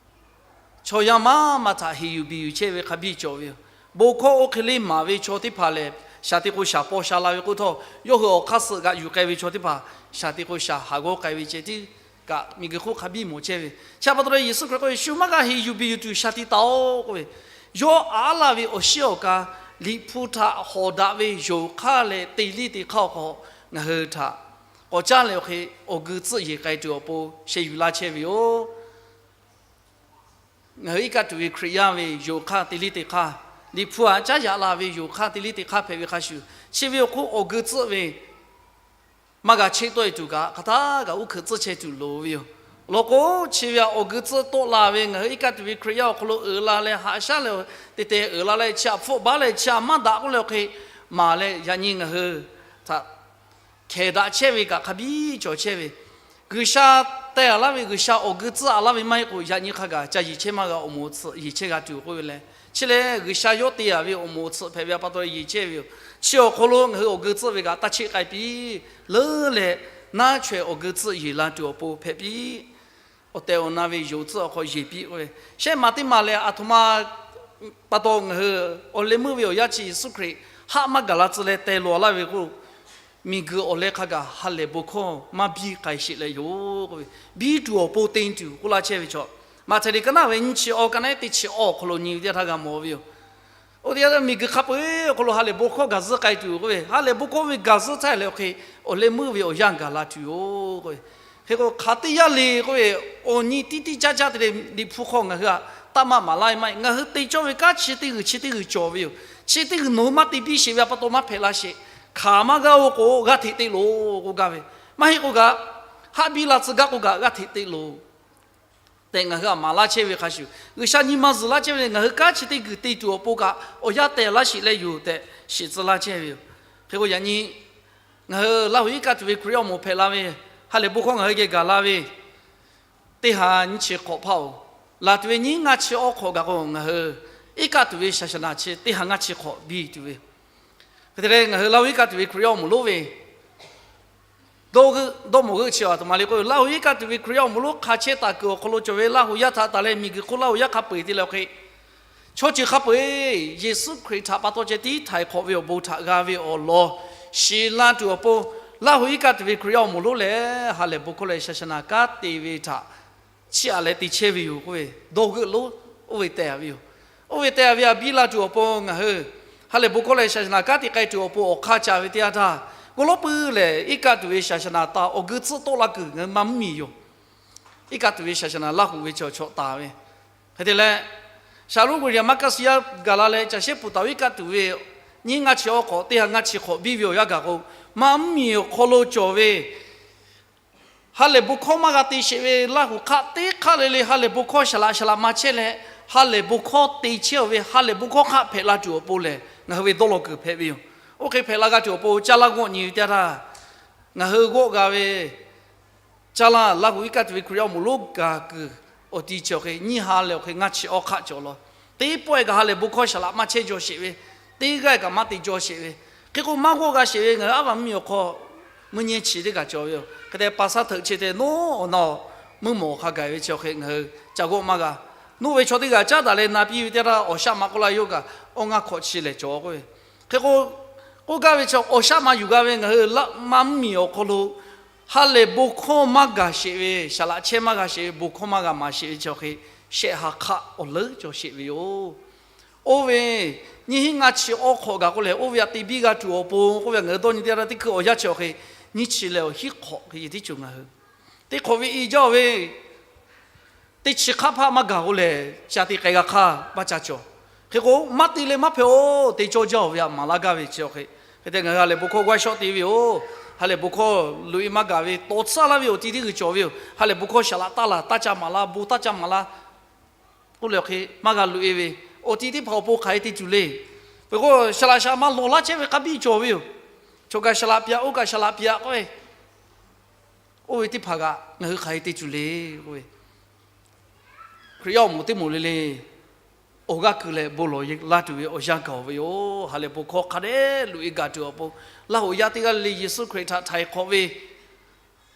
chaw yaˇ maˇ maˇ htaꞈ heˍ yuˬ biˬ yuˬ chehˇ ve hk'a biˇ cawˬ ve yoˬ. Bon hkawˇ oˇ hk'e le maˍ ve chaw teˇ hpaˍ lehˬ, shaˍ te k'o shaˍ paw sha la ve k'oˆ htawˇ, yawˇ hui awˬ hk'aˇ suh g'aꞈ yuˬ k'ai ve chaw teˇ hpaˍ shaˍ te k'o shaˍ haꞈ g'awˇ k'ai ve ceh tiˉ kaꞈ miˬguiˬ hk'oˆ hk'a biˇ mawˬ chehˇ ve. Chi pa taw leh Yeˍsuˆ Hkriꞈ k'oˆ ve, shu maˇ g'a heˍ yuˬ biˬ yuˬ tuˬ shaˍ te taˍ-oˬ k'oˆ ve, yawˇ aꞈ laˇ ve awˬ shiˉ awˬ ka, Liꞈ hpu htaꞈ hawˍ daꞈ ve yonˍ hk'aˇ leh te liˇ te hk'aˇ awˬ hk'aw ngaˬ hui htaꞈ k'awꞈ caˉ leh awˬ hk'e awˬ geu tcuhˆ yeˬ k'ai tuˬ awˬ pon sheh yuˬ laˇ chehˇ ve yoˬ. Ngaˬ hui iˉ kaˆ tuˬ ve Hkriꞈ yaˇ ve yonˍ hk'aˇ te liˇ te hk'aˇ, Liꞈ hpu htaꞈ caˉ yaꞈ la ve yonˍ hk'aˇ te liˇ te hk'aˇ hpehꞈ ve hk'a shuˍ, chi ve awˬ hk'oˆ awˬ geu tcuhˆ ve maˇ g'a cheˆ tawˆ-e tuˬ kaꞈ, hk'aˬ htaˇ kaꞈ uˉ hkeuꞈ tcuhˆ chehˇ tuˬ loˍ ve yoˬ. Awˬ lawn k'o, chi ve awˬ geu tcuhˆ tawˆ la ve ngaˬ hui iˉ kaˆ tuˬ ve Hkriꞈ yaˇ awˬ hk'aw lo uiˍ la leh haꞈ shaˉ leh, te te uiˍ la leh chi htaꞈ hpfuhˆ baˉ leh chi htaꞈ maˇ daꞈ k'oˆ leh awˬ hk'e maˍ leh, yaꞈ nyi ngaˬ hui htaꞈ hkehˍ daꞈ chehˇ ve kaꞈ hk'a biˇ cawˬ chehˇ ve. G'uiˬsha teh-a laˇ ve, G'uiˬsha awˬ geu tcuhˆ-a laˇ ve maˇ heˆ k'o, yaꞈ nyi hk'a gaˬ ca yeˬ chehˇ maˇ g'a, awˬ moˍ awˬ tsuhꞈ yeˬ chehˇ g'a tuˬ k'oˆ ve leh, chi lehˬ G'uiˬsha yawˇ te-a ve awˬ moˍ awˬ tsuhꞈ hpehꞈ ve pa taw yeˬ chehˇ ve yoˬ. Chi awˬ hk'aw lo ngaˬ hui awˬ geu tcuhˆ ve kaꞈ taˇ cheˆ k'ai piˇ. Leuˉ leh naˉ chaweh awˬ geu tcuhˆ yeˬ la tuˬ awˬ pon hpehꞈ piˇ. Awˬ tehˬ awˬ na ve yonˍ tcuhˆ awˬ hk'aw yeˬ piˇ k'oˆ ve, shehˆ maˬ teˇ maˬ lehˬ, aˬ htoꞈ ma pa taw ngaˬ hui awˬ leh meuˇ ve awˬ yanˇ chi Yeˍsuˆ Hkriꞈ haˆ maˇ gaˬ la tcuh leh teh lawˬ laˇ ve k'o, miˬguiˬ awˬ leh hk'a gaˬ ha lehˬ bon hkawˇ maˇ biˇ k'ai sheˍ leh yoˬ k'oˆ ve, biˇ tuˬ awˬ pon te tuˬ k'oˆ laˇ chehˇ ve chaw, Maꞈhtehˍ liꞈ ka naˆ ve nyiˇ chi awˇ ka naˆ teˇ chi awˇ awˬ hk'aw lo nyi ve teˇ yanˇ htaˇ g'a mawˬ ve yoˬ. Oˇ teˇ yanˇ miˬguiˬ hk'a peu-eˬ awˬ hk'aw lo ha lehˬ bon hkawˇ gaˬ zuhˆ k'ai tuˬ k'oˆ ve, ha lehˬ bon hkawˇ ve gaˬ zuhˆ htaˇ leh awˬ hk'e awˬ leh meuˇ ve awˬ yanˇ gaˬ la tuˬ yoˬ k'oˆ ve, hk'e k'o hk'aˬ teˇ yanˇ le k'oˆ ve, awˬ nyi tiˇ tiˇ caˇ caˇ te leh Liꞈ hpu hk'aw ngaˬ hui htaꞈ taˇ maˇ maˍ laˇ ve maˇ heˆ. Ngaˬ hui te cawˇ ve kanˉ chi teˇ g'uiˬ chi teˇ g'uiˬ cawˬ ve yoˬ. Chi teˇ g'uiˬ nawˬ hui maˇ te biˇ sheˍ ve pa taw maˇ hpehꞈ la sheˍ. Hk'aˬ maˇ g'aˇ-oˬ k'o g'aˇ hteꞈ te loˬ k'oˆ gaˇ ve, maˇ heˆ k'o kaꞈ haˆ biˇ la tcuh gaˇ k'o kaꞈ g'aˇ hteꞈ te loˬ tehꞈ ngaˬ hui htaꞈ maˍ laˇ chehˇ ve hk'a shuˍ, G'uiˬsha nyi ma zuhˬ laˇ chehˇ ve lehˬ, ngaˬ hui kanˉ chi teˇ g'uiˬ te tuˬ awˬ pon kaꞈ awˬ yanˇ tehˬ laˇ sheˍ leh yoˬ tehꞈ shiˍ tcuh laˇ chehˇ ve yoˬ. Hk'e k'o yaꞈ nyi ngaˬ hui Laˇ huˍ iˉ kaˆ tuˬ ve Hkriꞈ yaˇ awˬ moˍ hpehꞈ la ve, ha lehˬ bon hkawˇ ngaˬ hui geh gaˬ la ve, teˇ ha nyiˇ chi hk'awꞈ hpaˇ-oˬ, laˬ tuˬ ve nyiˇ ngaˇ chi awˇ hk'awꞈ gaˬ k'o ngaˬ hui iˉ kaˆ tuˬ ve shaˍ shaˍ naˍ chi teˇ ha ngaˇ chi hk'awꞈ biˇ tuˬ ve. Hk'e te leh ngaˬ hui Laˇ huˍ iˉ kaˆ tuˬ ve Hkriꞈ yaˇ awˬ moˍ lonˉ ve dawˇ g'euˆ dawˇ mawˬ g'euˆ chi aˬ htoꞈ ma le k'o, Laˇ huˍ iˉ kaˆ tuˬ ve Hkriꞈ yaˇ awˬ moˍ lonˉ hk'a chehˇ taˍ kuiˬ awˬ hk'aw lo cawˬ ve Laˇ huˍ yaˇ htaꞈ taˍ leh miˬguiˬ hk'oˆ Laˇ huˍ yaˇ hk'a peu-eˬ te leh awˬ hk'e, chaw ceuˬ hk'a peu-eˬ Yeˍsuˆ Hkriꞈ htaꞈ pa taw ceh tiˉ htaiˍ hk'awꞈ ve awˬ bon htaꞈ g'a ve awˬ lawn shiˍ la tuˬ awˬ pon, Laˇ huˍ iˉ kaˆ tuˬ ve Hkriꞈ yaˇ awˬ moˍ lonˉ lehˬ ha lehˬ bon hkawˇ leh shaˍ shaˍ naˍ kanˉ te ve htaꞈ chiˇ aꞈ leh te chehˇ ve yoˬ k'oˆ ve dawˇ g'euˆ lonˉ oˇ ve teh-a ve yoˬ. Oˇ ve teh-a ve htaꞈ biˇ la tuˬ awˬ pon ngaˬ hui ha lehˬ bon hkawˇ leh shaˍ shaˍ naˍ kanˉ te k'ai tuˬ awˬ pon awˬ hk'aˇ ca ve teˇ yanˇ htaˇ, k'o lonˉ puiˉ lehˬ iˉ kaˆ tuˬ ve shaˍ shaˍ naˍ taˍ awˬ geu tcuhˆ tawˆ la kuiˬ ngaˬ hui maˇ mvuhˇ miˬ yoˬ. Iˉ kaˆ tuˬ ve shaˍ shaˍ naˍ Laˇ huˍ ve chaw chawꞈ taˍ ve, hk'e te leh, Shaˍ lonˉ William Marcus yaˇ gaˬ la leh caˬ shehˉ puˍ taˍ ve iˉ kaˆ tuˬ ve nyiˇ ngaˇ chi awˇ hk'awꞈ teˇ ha ngaˇ chi hk'awꞈ biˇ ve awˬ yanˇ gaˬ k'o, maˇ mvuhˇ miˬ awˬ hk'aw lo cawˬ ve ha lehˬ bon hkawˇ maˇ g'a te sheˍ ve Laˇ huˍ hk'aˆ teˇ hk'aˆ le le ha lehˬ bon hkawˇ shaˍ laꞈ shaˍ laꞈ ma chehˇ leh, ha lehˬ bon hkawˇ te chehˇ-oˬ ve ha lehˬ bon hkawˇ hk'aˆ hpehꞈ la tuˬ awˬ pon lehˬ, ngaˬ hui ve dawˇ law kuiˬ hpehꞈ ve yoˬ. Oˇ hk'e hpehꞈ la g'a tuˬ awˬ pon caˇ laˇ g'awˆ nyi ve teˇ yanˇ htaˇ, ngaˬ hui g'awˆ g'a ve Caˇ laˇ, Laˇ huˍ iˉ kaˆ tuˬ ve Hkriꞈ yaˇ awˬ moˍ lonˉ gaˬ kuiˬ awˬ ti chi awˬ hk'e nyiˇ ha leh awˬ hk'e ngaˇ chi awˇ hk'aˆ cawˬ law. Teˇ pawˆ-e kaꞈ ha lehˬ bon hkawˇ saˍ laꞈ maˇ chehˇ jaw sheˍ ve, teˇ g'aˇ kaꞈ maˇ te jaw sheˍ ve, hk'e k'o maˇ g'awˇ g'a sheˍ ve ngaˬ hui aˉ vaˬ mvuhˇ miˬ awˬ hk'aw mvuhˇ nyi chi teˇ kaꞈ cawˬ ve yoˬ. Hk'e te pa saˉ hteuꞈ chi te nawˉ awˬ na mvuhˇ mawˬ hk'a gaˬ ve chi awˬ hk'e ngaˬ hui ca g'awˇ maˇ g'a. Nuˇ ve chaw teˇ g'aˇ caˉ daꞈ leh na piˇ ve teˇ htaˇ awˬ shaˆ ma k'oˆ laˇ yawˇ kaꞈ awˇ ngaˇ hk'awꞈ chi lehˬ cawˬ k'oˆ ve. Hk'e k'o, k'oˆ gaˇ ve chi awˬ shaˆ ma yuˬ g'a ve ngaˬ hui laˆ maˇ mvuhˇ miˬ awˬ hk'aw lo ha lehˬ bon hkawˇ maˇ gaˬ sheˍ ve, saˍ laꞈ chehˇ maˇ g'a sheˍ ve, bon hkawˇ maˇ g'a maˍ sheˍ ve chi awˬ hk'e shehˆ ha hk'aˆ awˬ leuˉ cawˬ sheˍ ve yoˬ. Oˇ ve nyiˇ hinˉ ngaˇ chi awˇ hk'awꞈ gaˬ k'oˆ lehˬ, oˇ ve aꞈ te biˇ g'a tuˬ awˬ pon k'oˆ ve ngaˬ hui dawˇ nyi teˇ g'aˇ teˇ hkui awˬ yanˇ chi awˬ hk'e nyiˇ chi leh awˬ hinˉ hk'awꞈ hk'e ce tiˉ cawˬ ngaˬ hui teˇ hk'awꞈ ve i jaˇ ve teˇ chi hk'aˆ hpaˆ maˇ gaˬ k'o lehˬ, ca te k'ai g'a hk'aˇ maˇ ca cawˬ. Hk'e k'o, maˇ te leh maˇ hpehꞈ-oˬ, te cawˇ jaˇ-oˬ ve aꞈ maˍ laˇ gaˇ ve chi awˬ hk'e, hk'e te ngaˬ hui ha lehˬ bon hkawˇ g'aˇ shawˆ te ve yoˬ. Ha lehˬ bon hkawˇ loꞈ-e maˇ gaˬ ve tawˍ tsuhˇ laˇ ve awˬ ti teˇ g'uiˬ cawˬ ve yoˬ. Ha lehˬ bon hkawˇ saˍ laꞈ taˇ laˬ, taˇ ca maˍ laˇ, bon taˇ ca maˍ laˇ k'oˆ lehˬ awˬ hk'e maˇ g'a loꞈ-e ve, awˬ ti teˇ hpaˍ awˬ pon hk'aˬ hk'e te tuˬ le. Peuˬ k'o, saˍ laꞈ shaˍ ma lawˬ laˇ chehˇ ve hk'a biˇ cawˬ ve yoˬ. Chaw kaꞈ saˍ laꞈ pyaꞈ, oˇ kaꞈ saˍ laꞈ pyaꞈ k'oˆ ve, oˇ ve teˇ hpaˍ kaꞈ ngaˬ hui hk'aˬ hk'e te tuˬ le k'oˆ ve, Hkriꞈ yaˇ awˬ moˍ teˇ moˍ le le awˬ g'aˇ kuiˬ leh bon lawˬ la tuˬ ve awˬ yanˇ gaˬ-oˬ ve yoˬ. Ha lehˬ bon hkawˇ hk'a dehꞈ loꞈ-e gaˬ tuˬ awˬ pon, Laˇ huˍ yaˇ teˇ g'aˇ le le Yeˍsuˆ Hkriꞈ htaꞈ htaiˍ hk'awꞈ ve,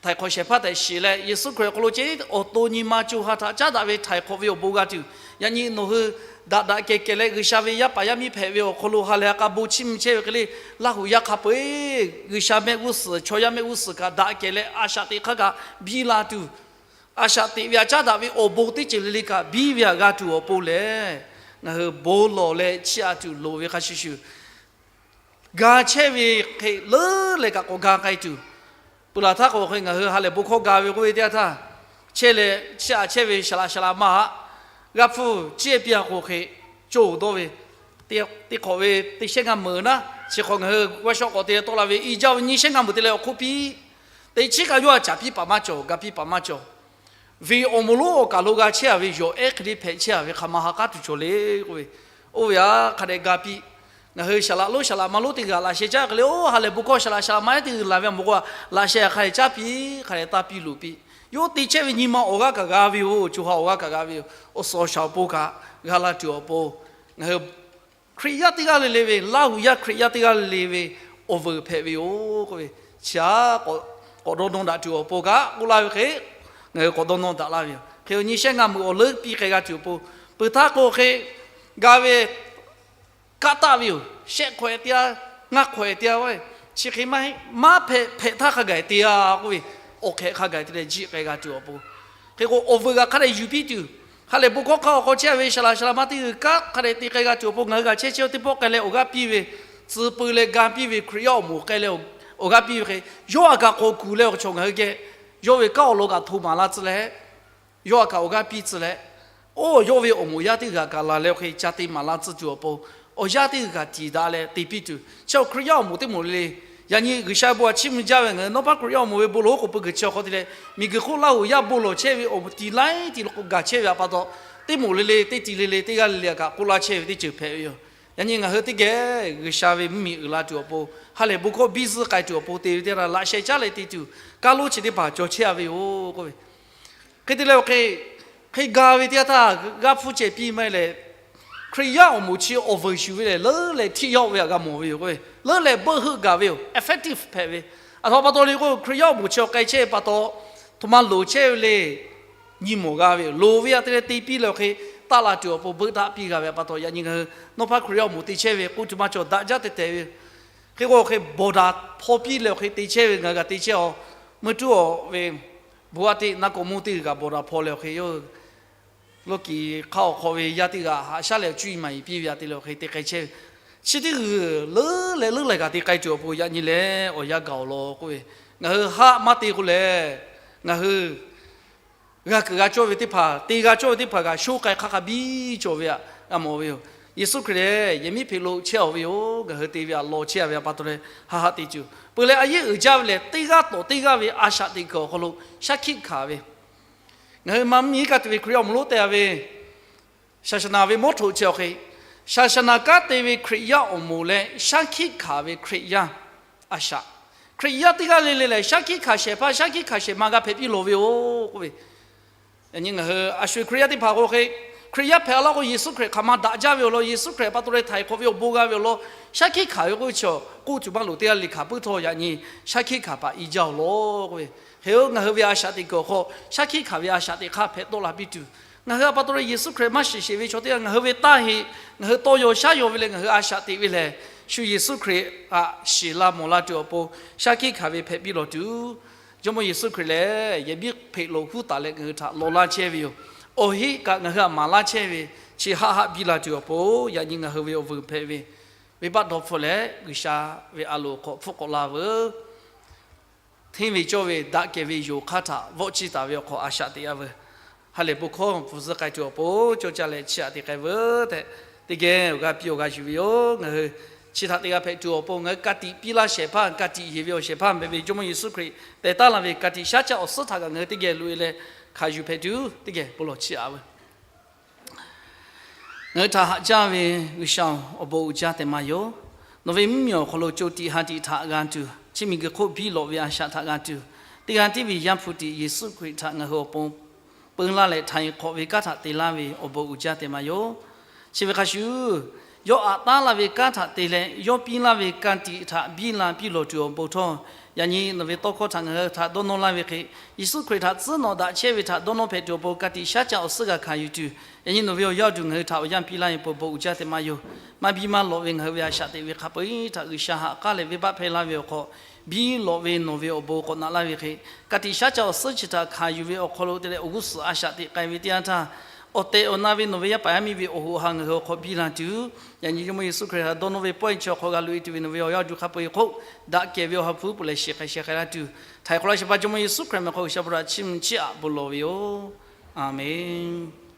htaiˍ hk'awꞈ shehˍ hpaˇ tehꞈ shiˍ leh, Yeˍsuˆ Hkriꞈ awˬ hk'aw lo ce awˬ to nyi ma co ha htaꞈ caˉ daꞈ ve htaiˍ hk'awꞈ ve awˬ bon g'a tuˬ, yaꞈ nyi nawˬ hui daꞈ daꞈ kehˬ kehˬ leh G'uiˬsha ve yaˇ paˍ yaˇ miˇ hpehꞈ ve awˬ hk'aw lo ha lehˬ a k'a bon chiˇ mvuh chehˇ ve hk'e le, Laˇ huˍ yaˇ hk'a peu-eˬ G'uiˬsha mehˆ g'uˇ suhˍ, chaw yaˇ mehˆ g'uˇ suhˍ kaꞈ daꞈ kehˬ leh a shaꞈ teꞈ hk'aˇ kaꞈ biˇ la tuˬ, a shaꞈ teꞈ ve aꞈ caˉ daꞈ ve awˬ bon teˇ ceuˬ le le kaꞈ biˇ ve aꞈ g'a tuˬ awˬ pon lehˬ, ngaˬ hui bon lawˬ leh chiˇ aꞈ tuˬ loˍ ve hk'a shuˍ shuˍ, ga chehˇ ve hk'e leuˉ leh kaꞈ k'awꞈ ga k'ai tuˬ, peuˬ laˬ htaˇ k'o hk'e ngaˬ hui ha lehˬ bon hkawˇ ga ve k'oˆ ve teˇ yanˇ htaˇ, chehˇ leh chiˇ aꞈ chehˇ ve saˍ laꞈ saˍ laꞈ ma haꞈ g'a hpfuhˇ ciˇ piˇ k'o hk'e, co dawˇ ve teˇ hk'awꞈ ve teˇ shehˉ ngaˇ meuꞈ naˉ, chi hk'awꞈ ngaˬ hui g'aˇ shawˆ k'awꞈ te tawˆ la ve i jaˇ ve nyiˇ shehˉ ngaˇ meuꞈ te leh awˬ hk'oˆ piˇ, teˇ chiˉ kaꞈ yawˇ aꞈ caˍ piˇ paˍ maˇ cawˬ, ga piˇ paˍ maˇ cawˬ. Ve awˬ moˍ lonˉ awˬ kaˬ lo g'a chehˇ a ve yawˬ ehˉ hk'e le hpehꞈ chehˇ a ve hk'aˬ ma ha k'aˉ tuˬ cawˬ le k'oˆ ve, oˇ ve aꞈ hk'a dehꞈ ga piˇ. Ngaˬ hui saˍ laꞈ lonˉ saˍ laꞈ ma lonˉ teˇ g'aˇ laꞈ sheh caˉ hk'e le, oˇ ha lehˬ bon hkawˇ saˍ laꞈ saˍ laꞈ ma ehˉ teˇ g'aˇ laˬ ve a moˍ k'o, laꞈ sheh hk'a dehꞈ caˉ piˇ, hk'a dehꞈ taˇ piˇ loꞈ piˇ. Yawˇ te chehˇ ve nyi ma awˬ g'aˇ kaꞈ g'a ve yoˬ. Co ha awˬ g'aˇ kaꞈ g'a ve yoˬ. Awˬ suhˍ awˬ shaˍ awˬ pon kaꞈ g'a la tuˬ awˬ pon, ngaˬ hui Hkriꞈ yaˇ teˇ g'aˇ le le ve, Laˇ huˍ yaˇ Hkriꞈ yaˇ teˇ g'aˇ le le ve awˬ vuiˬ hpehꞈ ve yoˬ k'oˆ ve, chi aꞈ k'awꞈ dawˇ nawˇ daꞈ tuˬ awˬ pon kaꞈ k'oˆ laˇ ve hk'e, ngaˬ hui k'awꞈ dawˇ nawˇ daꞈ laˇ ve yoˬ. Hk'e nyiˇ shehˉ ngaˇ meuꞈ awˬ leuˉ piˇ k'ai g'a tuˬ awˬ pon, peuˬ htaˇ k'o hk'e ga ve kaˆ taˆ ve yoˬ. Shehˆ hk'awꞈ-e teˇ yanˇ, ngaˇ hk'awꞈ-e teˇ yanˇ, chi hk'e maˇ heˆ, maˇ hpehꞈ hpehꞈ htaˇ hk'a gaˬ te-a k'oˆ ve, awˬ hk'ehꞈ hk'a gaˬ te leh jiˆ k'ai g'a tuˬ awˬ pon, hk'e k'o awˬ vuiˬ g'aꞈ hk'a dehꞈ yuˬ piˇ tuˬ, ha lehˬ bon hkawˇ hk'aˇ awˬ hk'aw chehˇ ve saˍ laꞈ saˍ laꞈ ma teˇ g'aˇ kaꞈ hk'a dehꞈ te k'ai g'a tuˬ awˬ pon ngaˬ hui g'a chehˇ chehˇ teˇ pawˆ k'ai leh awˬ g'aˇ piˇ ve, tcuh peu leh ga piˇ ve Hkriꞈ yaˇ awˬ moˍ k'ai leh awˬ g'aˇ piˇ ve hk'e, yawˇ aꞈ kaꞈ k'awꞈ kuˬ leh awˬ chaw ngaˬ hui geh, yawˇ ve kanˉ awˬ lawn kaꞈ hto maˍ laˇ tcuh leh, yawˇ aꞈ kaꞈ awˬ g'aˇ piˇ tcuh leh, oˇ yawˇ ve awˬ moˍ yaˇ teˇ g'aˇ kaꞈ laˬ leh awˬ hk'e ca te maˍ laˇ tcuh tuˬ awˬ pon, awˬ yanˇ teˇ g'aˇ kaꞈ tiˍ daꞈ leh te piˇ tuˬ, chi awˬ Hkriꞈ yaˇ awˬ moˍ teˇ moˍ le le, yaꞈ nyi G'uiˬsha bon aꞈ chiˇ mvuh jaˇ ve ngaˬ hui nawˉ paˉ Hkriꞈ yaˇ awˬ moˍ ve bon lawˬ k'oˍ pui kuiˬ chi awˬ hk'aw te leh, miˬguiˬ hk'oˆ Laˇ huˍ yaˇ bon lawˬ chehˇ ve awˬ ti laiˉ ti lo k'o gaˬ chehˇ ve aꞈ pa taw, teˇ moˍ le le teˇ ti le le teˇ g'aˇ le le aꞈ kaꞈ k'oˆ laˇ chehˇ ve teˇ ceuˬ hpehꞈ ve yoˬ. Yaꞈ nyi ngaˬ hui teˇ geh G'uiˬsha ve mvuhˇmiˬ uiˍ la tuˬ awˬ pon, ha lehˬ bon hkawˇ biˇ zuhˆ k'ai tuˬ awˬ pon te ve teˇ g'aˇ laꞈ sheh caˉ leh te tuˬ, kaˇ lonˉ chi teˇ hpaˍ cawˬ chehˇ a ve yoˬ k'oˆ ve, hk'e te leh awˬ hk'e, hk'e ga ve teˇ yanˇ htaˇ g'aˇ hpfuhˇ ceh piˇ maˇ heˆ leh, Hkriꞈ yaˇ awˬ moˍ chi awˬ vuiˬ shuˍ ve lehˬ leuˉ leh htiˇ yaˇ-oˆ ve aꞈ g'a mawˬ ve yoˬ k'oˆ ve, leuˉ leh beuˆ heuˆ gaˬ ve yoˬ. Effective hpehꞈ ve. Aˬ htoꞈ ma pa taw le k'o, Hkriꞈ yaˇ awˬ moˍ chi awˬ k'ai chehˇ ve pa taw, htoꞈ ma loˍ chehˇ ve le nyi mawˬ g'a ve yoˬ. Loˍ ve aꞈ te leh te piˇ leh awˬ hk'e, taˆ la tuˬ awˬ pon beuˆ daꞈ piˇ g'a ve aꞈ pa taw, yaꞈ nyi ngaˬ hui nawˉ paˉ Hkriꞈ yaˇ awˬ moˍ te chehˇ ve k'oˆ tuˬ maˇ cawˬ, daꞈ jaˇ tehˬ tehˬ ve yoˬ. Hk'e k'o awˬ hk'e bawˬ daꞈ hpaw piˇ leh awˬ hk'e te chehˇ ve ngaˬ hui kaꞈ te chehˇ-aw. Meuˇ tuˉ awˬ ve bon aꞈ teˇ naˆ k'awꞈ mawˇ teˇ g'aˇ kaꞈ bawˬ daꞈ hpaw leh awˬ hk'e yoˬ. Loˇ kiˍ hk'aˇ awˬ hk'aw ve yaˇ teˇ g'aˇ haꞈ shaˉ leh cuˇ yiˍ maˍ yiˍ piˇ ve aꞈ te leh awˬ hk'e te k'ai chehˇ ve, chi teˇ g'uiˬ leuˉ leh leuˉ leh kaꞈ te k'ai tuˬ awˬ pon yaꞈ nyi lehˬ awˬ yanˇ gaˬ-oˬ law k'oˆ ve, ngaˬ hui haˆ maˇ te k'o lehˬ, ngaˬ hui g'a kuiˬ g'a cawˇ ve teˇ hpaˍ, te g'a cawˇ ve teˇ hpaˍ kaꞈ sho k'ai hk'a hk'a biˇ cawˬ ve aꞈ g'a mawˬ ve yoˬ. Yeˍsuˆ Hkriꞈ lehˬ yehˬ miˉ hpeꞈ lo chehˇ-aw ve yoˬ. Ngaˬ hui te ve aꞈ law chehˇ-a ve aꞈ pa taw leh, haˆ haˆ te tuˬ peuˬ leh a yehˉ uiˍ jaˇ ve lehˬ, teˇ g'aˇ tawꞈ teˇ g'aˇ ve a shaꞈ teꞈ kuiˬ awˬ hk'aw lo shaˉ hkiˆ hkanˍ ve, ngaˬ hui ma mvuhˇmiˬ kaꞈ tuˬ ve Hkriꞈ yaˇ awˬ moˍ lonˉ te-a ve, shaˍsaˍnaˍ ve mawˇ htoꞈ chi awˬ hk'e, shaˍsaˍnaˍ kanˉ te ve Hkriꞈ yaˇ awˬ moˍ leh shaˉ hkiˆ hkanˍ ve Hkriꞈ yaˇ a shaꞈ, Hkriꞈ yaˇ teˇ g'aˇ le le lehˬ, shaˉ hkiˆ hkanˍ shehˍ hpaˇ, shaˉ hkiˆ hkanˍ shehˍ ma g'a hpehꞈ piˇ lawˬ ve yoˬ k'oˆ ve. Yaꞈ nyi ngaˬ hui a shu Hkriꞈ yaˇ teˇ hpaˍ k'o hk'e, Hkriꞈ yaˇ hpehꞈ laˇ k'o, Yeˍsuˆ Hkriꞈ hk'aˬ ma daꞈ jaˇ ve awˬ lawn, Yeˍsuˆ Hkriꞈ pa taw leh htaiˍ hk'awꞈ ve awˬ bon g'a ve awˬ lawn, shaˉ hkiˆ hkanˍ ve k'oˆ ve chi, k'oˆ tuˬ maˇ loˍ teˇ g'aˇ le hkanˍ puiˉ htawˇ, yaꞈ nyi shaˉ hkiˆ hkanˍ paˍ i jaˇ awˬ lawn k'oˆ ve. Hk'e-o, ngaˬ hui ve a shaꞈ teꞈ kuiˬ awˬ hk'aw shaˉ hkiˆ hkanˍ ve a shaꞈ teꞈ hk'aˇ hpehꞈ tawˆ la piˇ tuˬ, ngaˬ hui a pa taw leh Yeˍsuˆ Hkriꞈ maˇ shiˍ sheˍ ve chaw teˇ g'aˇ ngaˬ hui ve taˇ heꞈ, ngaˬ hui tawˇ yaw shaˉ yaw ve leh ngaˬ hui a shaꞈ teꞈ ve lehˬ, shu Yeˍsuˆ Hkriꞈ htaꞈ shiˍ la mawˬ la tuˬ awˬ pon shaˉ hkiˆ hkanˍ ve hpehꞈ piˇ lawˬ tuˬ, Jawˇmawˇ Yeˍsuˆ Hkriꞈ lehˬ yehˬ biˇ hpeꞈ lo huˉ taˍ leh ngaˬ hui htaꞈ law laˇ chehˇ ve yoˬ. Awˬ heˆ kaꞈ ngaˬ hui htaꞈ maˍ laˇ chehˇ ve, chi haˆ haˆ biˇ la tuˬ awˬ pon yaꞈ nyi ngaˬ hui ve awˬ vuiˬ hpehꞈ ve, venˇbaˆ dawˇ hpfuhˆ leh G'uiˬsha ve a loˍ awˬ hk'aw hpfuhˆ k'awꞈ la veuˬ. Hteˇ ve cawˇ ve daꞈ kehˬ ve yonˍ hk'aˇ htaꞈ vawˆ chiˇ taˍ ve awˬ hk'aw a shaꞈ teꞈ a veuˬ. Ha lehˬ bon hkawˇ bvuhˬ zuhˆ k'ai tuˬ awˬ pon cawˇ caˇ leh chiˇ aꞈ te k'ai veuˬ tehꞈ, teˇ geh awˬ g'aˇ piˇ awˬ g'a yuˬ ve yoˬ. Ngaˬ hui chi htaꞈ te g'a hpehꞈ tuˬ awˬ pon ngaˬ hui ka tiꞈ piˇ laˇ shehˍ hpaˇ, ka tiꞈ yeˬ ve awˬ shehˍ hpaˇ hpehꞈ ve Jawˇmawˇ Yeˍsuˆ Hkriꞈ teh taˉ la ve ka tiꞈ shaˉ caˆ awˬ suhˉ htaꞈ kaꞈ ngaˬ hui teˇ geh loꞈ e leh hkanˍ yuˬ hpehꞈ tuˬ teˇ geh bon lawˬ chiˇ aꞈ veuˬ. Ngaˬ hui htaꞈ haꞈ jaˇ ve G'uiˬsha-oˬ, awˬ bon uiˍ jaˇ tehꞈ maˇ yoˬ. Nawˬ ve mvuhˇmiˬ awˬ hk'aw lo co tiꞈ ha tiꞈ htaꞈ g'a tuˬ, chi miˬguiˬ hk'oˆ biˇ lawꞈ ve a shaꞈ htaꞈ g'a tuˬ, teˇ g'aˇ tiˉ ve Yaˇ hpu tiꞈ Yeˍsuˆ Hkriꞈ htaꞈ ngaˬ hui awˬ pon peu laˇ leh htaiˍ hk'awꞈ ve kanˉ htaꞈ te laˇ ve awˬ bon uiˍ jaˇ tehꞈ maˇ yoˬ. Chi ve hk'a shuˍ, yawˇ aꞈ taˉ laˇ ve kanˉ htaꞈ te leh yawˇ piˇ laˇ ve ka tiꞈ htaꞈ biˇ la piˇ lawˬ tuˬ awˬ bon htawˇ, yaꞈ nyi nawˬ ve tawˇ hkawˇ htaꞈ ngaˬ hui htaꞈ dawˇ nawˇ laˇ ve hk'e, Yeˍsuˆ Hkriꞈ htaꞈ tcuhˉ nawꞈ daꞈ chehˇ ve htaꞈ dawˇ nawˇ hpehꞈ tuˬ awˬ pon ka tiꞈ shaˉ caˆ awˬ suhˉ g'a hkanˍ yuˬ tuˬ, yaꞈ nyi nawˬ ve awˬ yaˇ awˬ duˬ ngaˬ hui htaꞈ awˬ yanˇ piˇ laˇ ve awˬ pon bon uiˍ jaˇ tehꞈ maˇ yoˬ. Maˇ biˇ maˇ lawꞈ ve ngaˬ hui ve a shaꞈ teꞈ ve hk'a peu-eˬ htaꞈ G'uiˬsha haꞈ k'aˉ leh venˇbaˆ hpehˇ laˇ ve awˬ hk'aw, biˇ lawꞈ ve nawˬ ve awˬ bon k'awꞈ naꞈ laˇ ve hk'e, ka tiꞈ shaˉ caˆ awˬ suhˉ chi htaꞈ hkanˍ yuˬ ve awˬ hk'aw lo te leh awˬ g'uˇ suhˍ a shaꞈ teꞈ k'ai ve teˇ yanˇ htaˇ, awˬ tehˬ awˬ na ve nawˬ ve yaˇ paˍ yaˇ miˇ ve awˬ hoꞈ awˬ ha ngaˬ hui awˬ hk'aw biˇ la tuˬ, yaꞈ nyi Jawˇmawˇ Yeˍsuˆ Hkriꞈ htaꞈ dawˇ nawˇ ve pawehˇ chi awˬ hk'aw g'a loꞈ e tuˬ ve nawˬ ve awˬ yaˇ awˬ duˬ hk'a peu-eˬ hk'oˆ, daꞈ kehˬ ve awˬ ha hpu peuˬ leh shehˍ k'ai shehˍ k'ai laˇ tuˬ, htaiˍ hk'awꞈ laˇ shehˍ hpaˇ Jawˇmawˇ Yeˍsuˆ Hkriꞈ meh hk'aw G'uiˬsha bon htaꞈ chiˇ mvuh chiˇ aꞈ bon lawˬ ve yoˬ. Aˬmenˍ.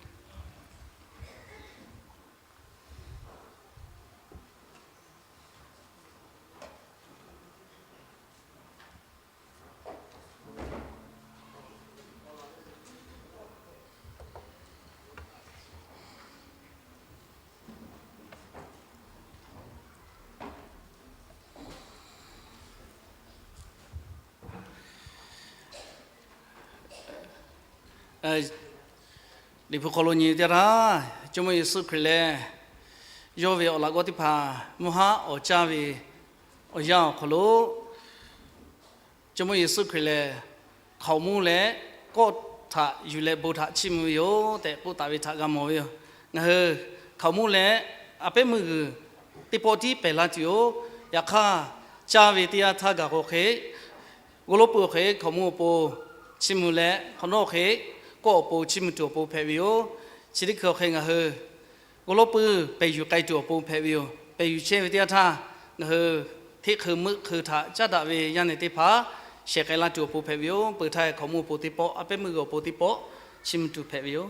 Liꞈ hpu hk'aw lo nyi teˇ htaˇ, Jawˇmawˇ Yeˍsuˆ Hkriꞈ lehˬ, yawˇ ve awˬ laꞈ g'awˇ teˇ hpaˍ mvuhˇ haˉ awˬ caˇ ve awˬ yanˇ awˬ hk'aw lo, Jawˇmawˇ Yeˍsuˆ Hkriꞈ lehˬ, hkaoˍmonˇ leh kawˆ htaꞈ yuˬ leh bon htaꞈ chiˇ mvuh ve yoˬ tehꞈ k'oˆ taˍ ve htaꞈ g'a mawˬ ve yoˬ. Ngaˬ hui hkaoˍmonˇ leh a pehˉ meuˇ g'uiˬ teˇ pawˆ tiˉ pehˬ laˇ tuˬ yoˬ. Yaꞈ hk'aˇ, caˇ ve teˇ yanˇ htaˇ gaˬ k'o hk'e, g'awˇ lawˇ pui awˬ hk'e hkaoˍmonˇ awˬ pon chiˇ mvuh leh, hk'awꞈ nawˉ awˬ hk'e kawˆ awˬ pon chiˇ mvuh tuˬ awˬ pon hpehꞈ ve yoˬ. Chi teˇ hkui awˬ hk'e ngaˬ hui g'awˇ lawˇ pui pehˬ yuˬ k'ai tuˬ awˬ pon hpehꞈ ve yoˬ. Pehˬ yuˬ chehˇ ve teˇ yanˇ htaˇ, ngaˬ hui hteˇ hk'eu meuˆ hk'eu htaꞈ caˉ daꞈ ve yaˇ nehˬ teˇ hpaˍ shehˍ k'ai laˇ tuˬ awˬ pon hpehꞈ ve yoˬ. Peuˬ htaˇ hkaoˍmonˇ awˬ pon teˇ pawˆ, a pehˉ meuˇ g'uiˬ awˬ pon teˇ pawˆ chiˇ mvuh tuˬ hpehꞈ ve yoˬ.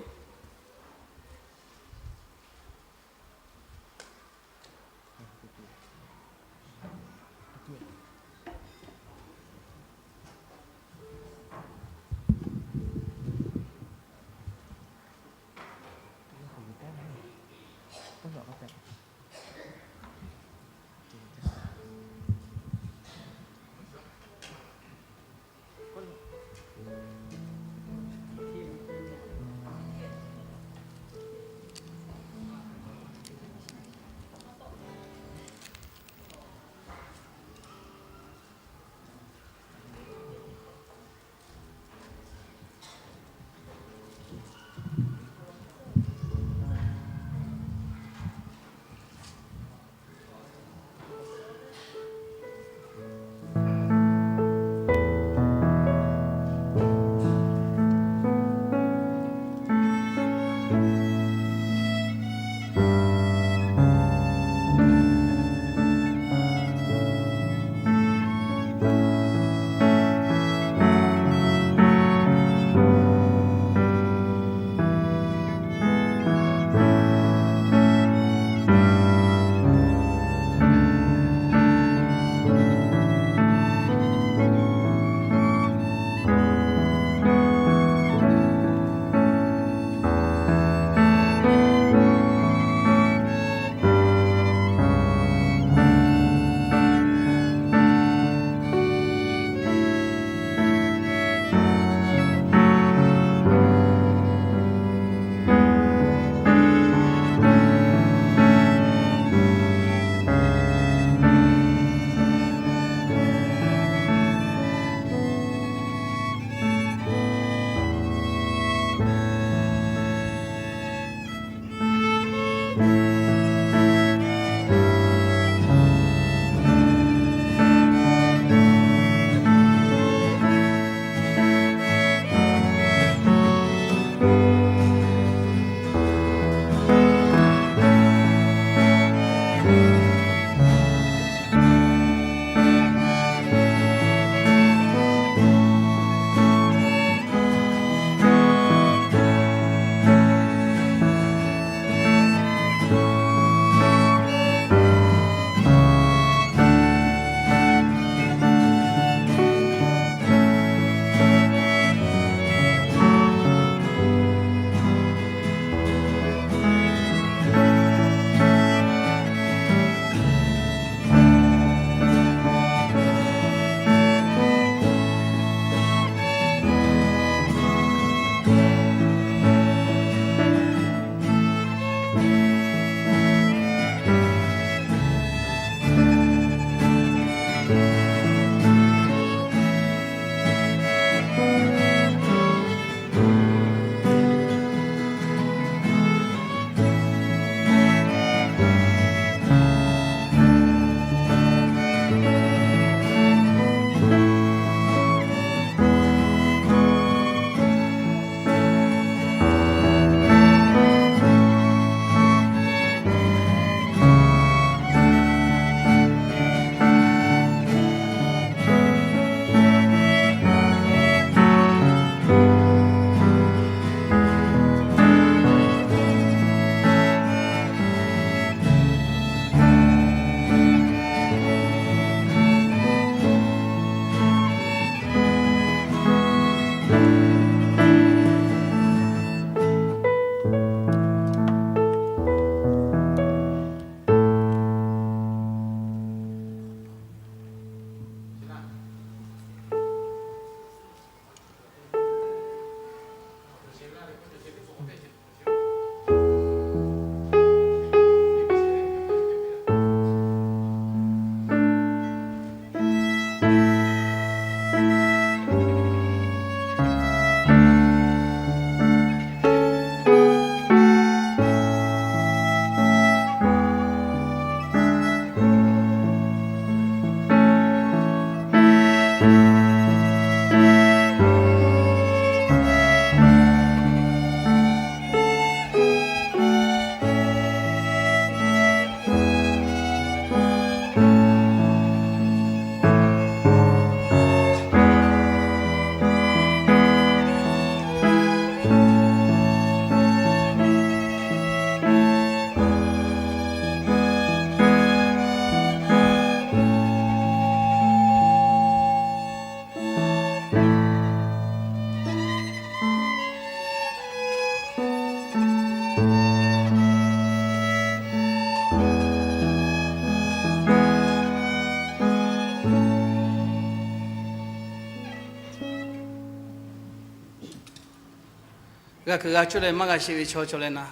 G'a kuiˬ g'a cawˇ leh maˇ g'a sheˆ ve chaw cawˬ leh naˍ,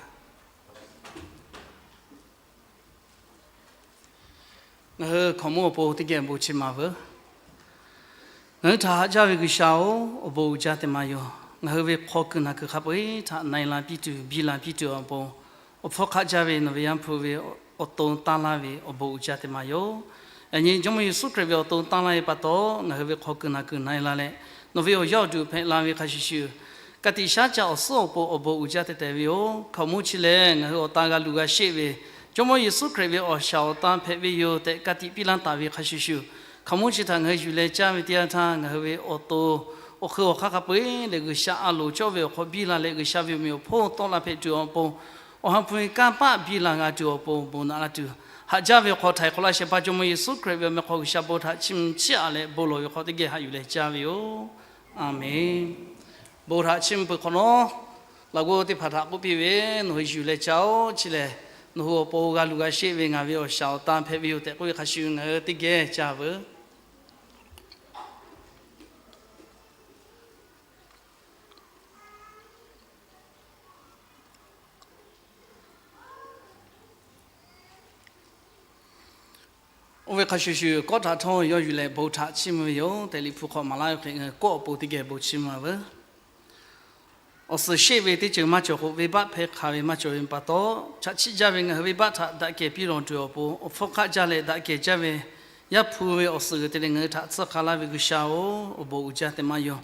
ngaˬ hui hkaoˍmonˇ awˬ pon teˇ geh bon chi maˍ veuˬ. Ngaˬ hui htaꞈ haꞈ jaˇ ve G'uiˬsha-oˬ, awˬ bon uiˍ jaˇ teˇ maˇ yoˬ. Ngaˬ hui ve hk'aw kuiˬ naˬ kuiˬ hk'a peu-eˬ htaꞈ na-e la piˇ tuˬ, biˇ la piˇ tuˬ awˬ pon, awˬ hpfuhˇ hk'aˆ jaˇ ve nawˬ ve Yaˇ hpu ve awˬ to tanˇ laˇ ve awˬ bon uiˍ jaˇ teˇ maˇ yoˬ. Yaꞈ nyi Jawˇmawˇ Yeˍsuˆ Hkriꞈ ve awˬ to tanˇ laˇ ve pa taw, ngaˬ hui ve hk'aw kuiˬ naˬ kuiˬ na-e la leh, nawˬ ve awˬ yaˇ awˬ duˬ hpehꞈ la ve hk'a shuˍ shuˍ, ka tiꞈ shaˉ caˆ awˬ suhˉ awˬ pon awˬ bon uiˍ jaˇ teh teh ve yoˬ. Hkaoˍmonˇ chi lehˬ, ngaˬ hui awˬ tan g'a luˬ g'a sheˆ ve Jawˇmawˇ Yeˍsuˆ Hkriꞈ ve awˬ shaˍ awˬ tan hpehꞈ ve yoˬ tehꞈ ka tiꞈ piˇ laˇ taˍ ve hk'a shuˍ shuˍ, hkaoˍmonˇ chi htaꞈ ngaˬ hui yuˬ leh caˇ ve teˇ yanˇ htaˇ, ngaˬ hui ve awˬ to awˬ hk'eun awˬ hk'aˇ hk'a peu-eˬ lehˬ, G'uiˬsha a loˍ cawˇ ve awˬ hk'aw biˇ la leh, G'uiˬsha ve awˬ meꞈ awˬ hponˇ tawˆ la hpehꞈ tuˬ awˬ pon, awˬ ha hpu ve kanˇ paˆ biˇ la g'a tuˬ awˬ pon bon naꞈ la tuˬ, haꞈ jaˇ ve awˬ hk'aw htaiˍ hk'awꞈ laˇ shehˍ hpaˇ Jawˇmawˇ Yeˍsuˆ Hkriꞈ ve awˬ meh hk'aw G'uiˬsha bon htaꞈ chiˇ mvuh chiˇ aꞈ leh bon lawˬ ve hk'aw teˇ geh haꞈ yuˬ leh caˇ ve yoˬ. Aˬmenˍ. Bon htaꞈ chiˇ mvuh peuˬ hk'awꞈ nawˉ, laꞈ g'awˇ teˇ hpaˍ htaꞈ k'oˆ piˇ ve, nawˬ hui yuˬ leh caˇ-oˆ. Chi lehˬ, nawˬ hui awˬ pon g'a luˬ g'a sheˆ ve ngaˬ ve awˬ shaˍ awˬ tan hpehꞈ ve yoˬ tehꞈ k'oˆ ve hk'a shuˍ, ngaˬ hui teˇ geh caˇ veuˬ. Oˇ ve hk'a shuˍ shuˍ, kawˆ htaꞈ htawˇ yawˇ yuˬ leh bon htaꞈ chiˇ mvuh ve yoˬ tehꞈ, Liꞈ hpu hk'aw maˍ laˇ ve hk'e, ngaˬ hui kawˆ awˬ pon teˇ geh bon chiˇ mvuh-a veuˬ. Awˬ suhˍ sheˆ ve teˇ ceuˬ maˇ cawˬ k'o, venˇbaˆ hpehˇ hk'a ve maˇ cawˬ ve pa taw, chaꞈ chiˆ jaˇ ve ngaˬ hui venˇbaˆ htaꞈ daꞈ kehˬ piˇ lawˬ tuˬ awˬ pon, awˬ hpfuhˇ hk'aˆ jaˇ leh daꞈ kehˬ jaˇ ve Yaˇ hpu ve awˬ suhˍ g'uiˬ te leh ngaˬ hui htaꞈ tsuhˇ hk'a laˇ ve G'uiˬsha-oˬ, awˬ bon uiˍ jaˇ teˇ maˇ yoˬ.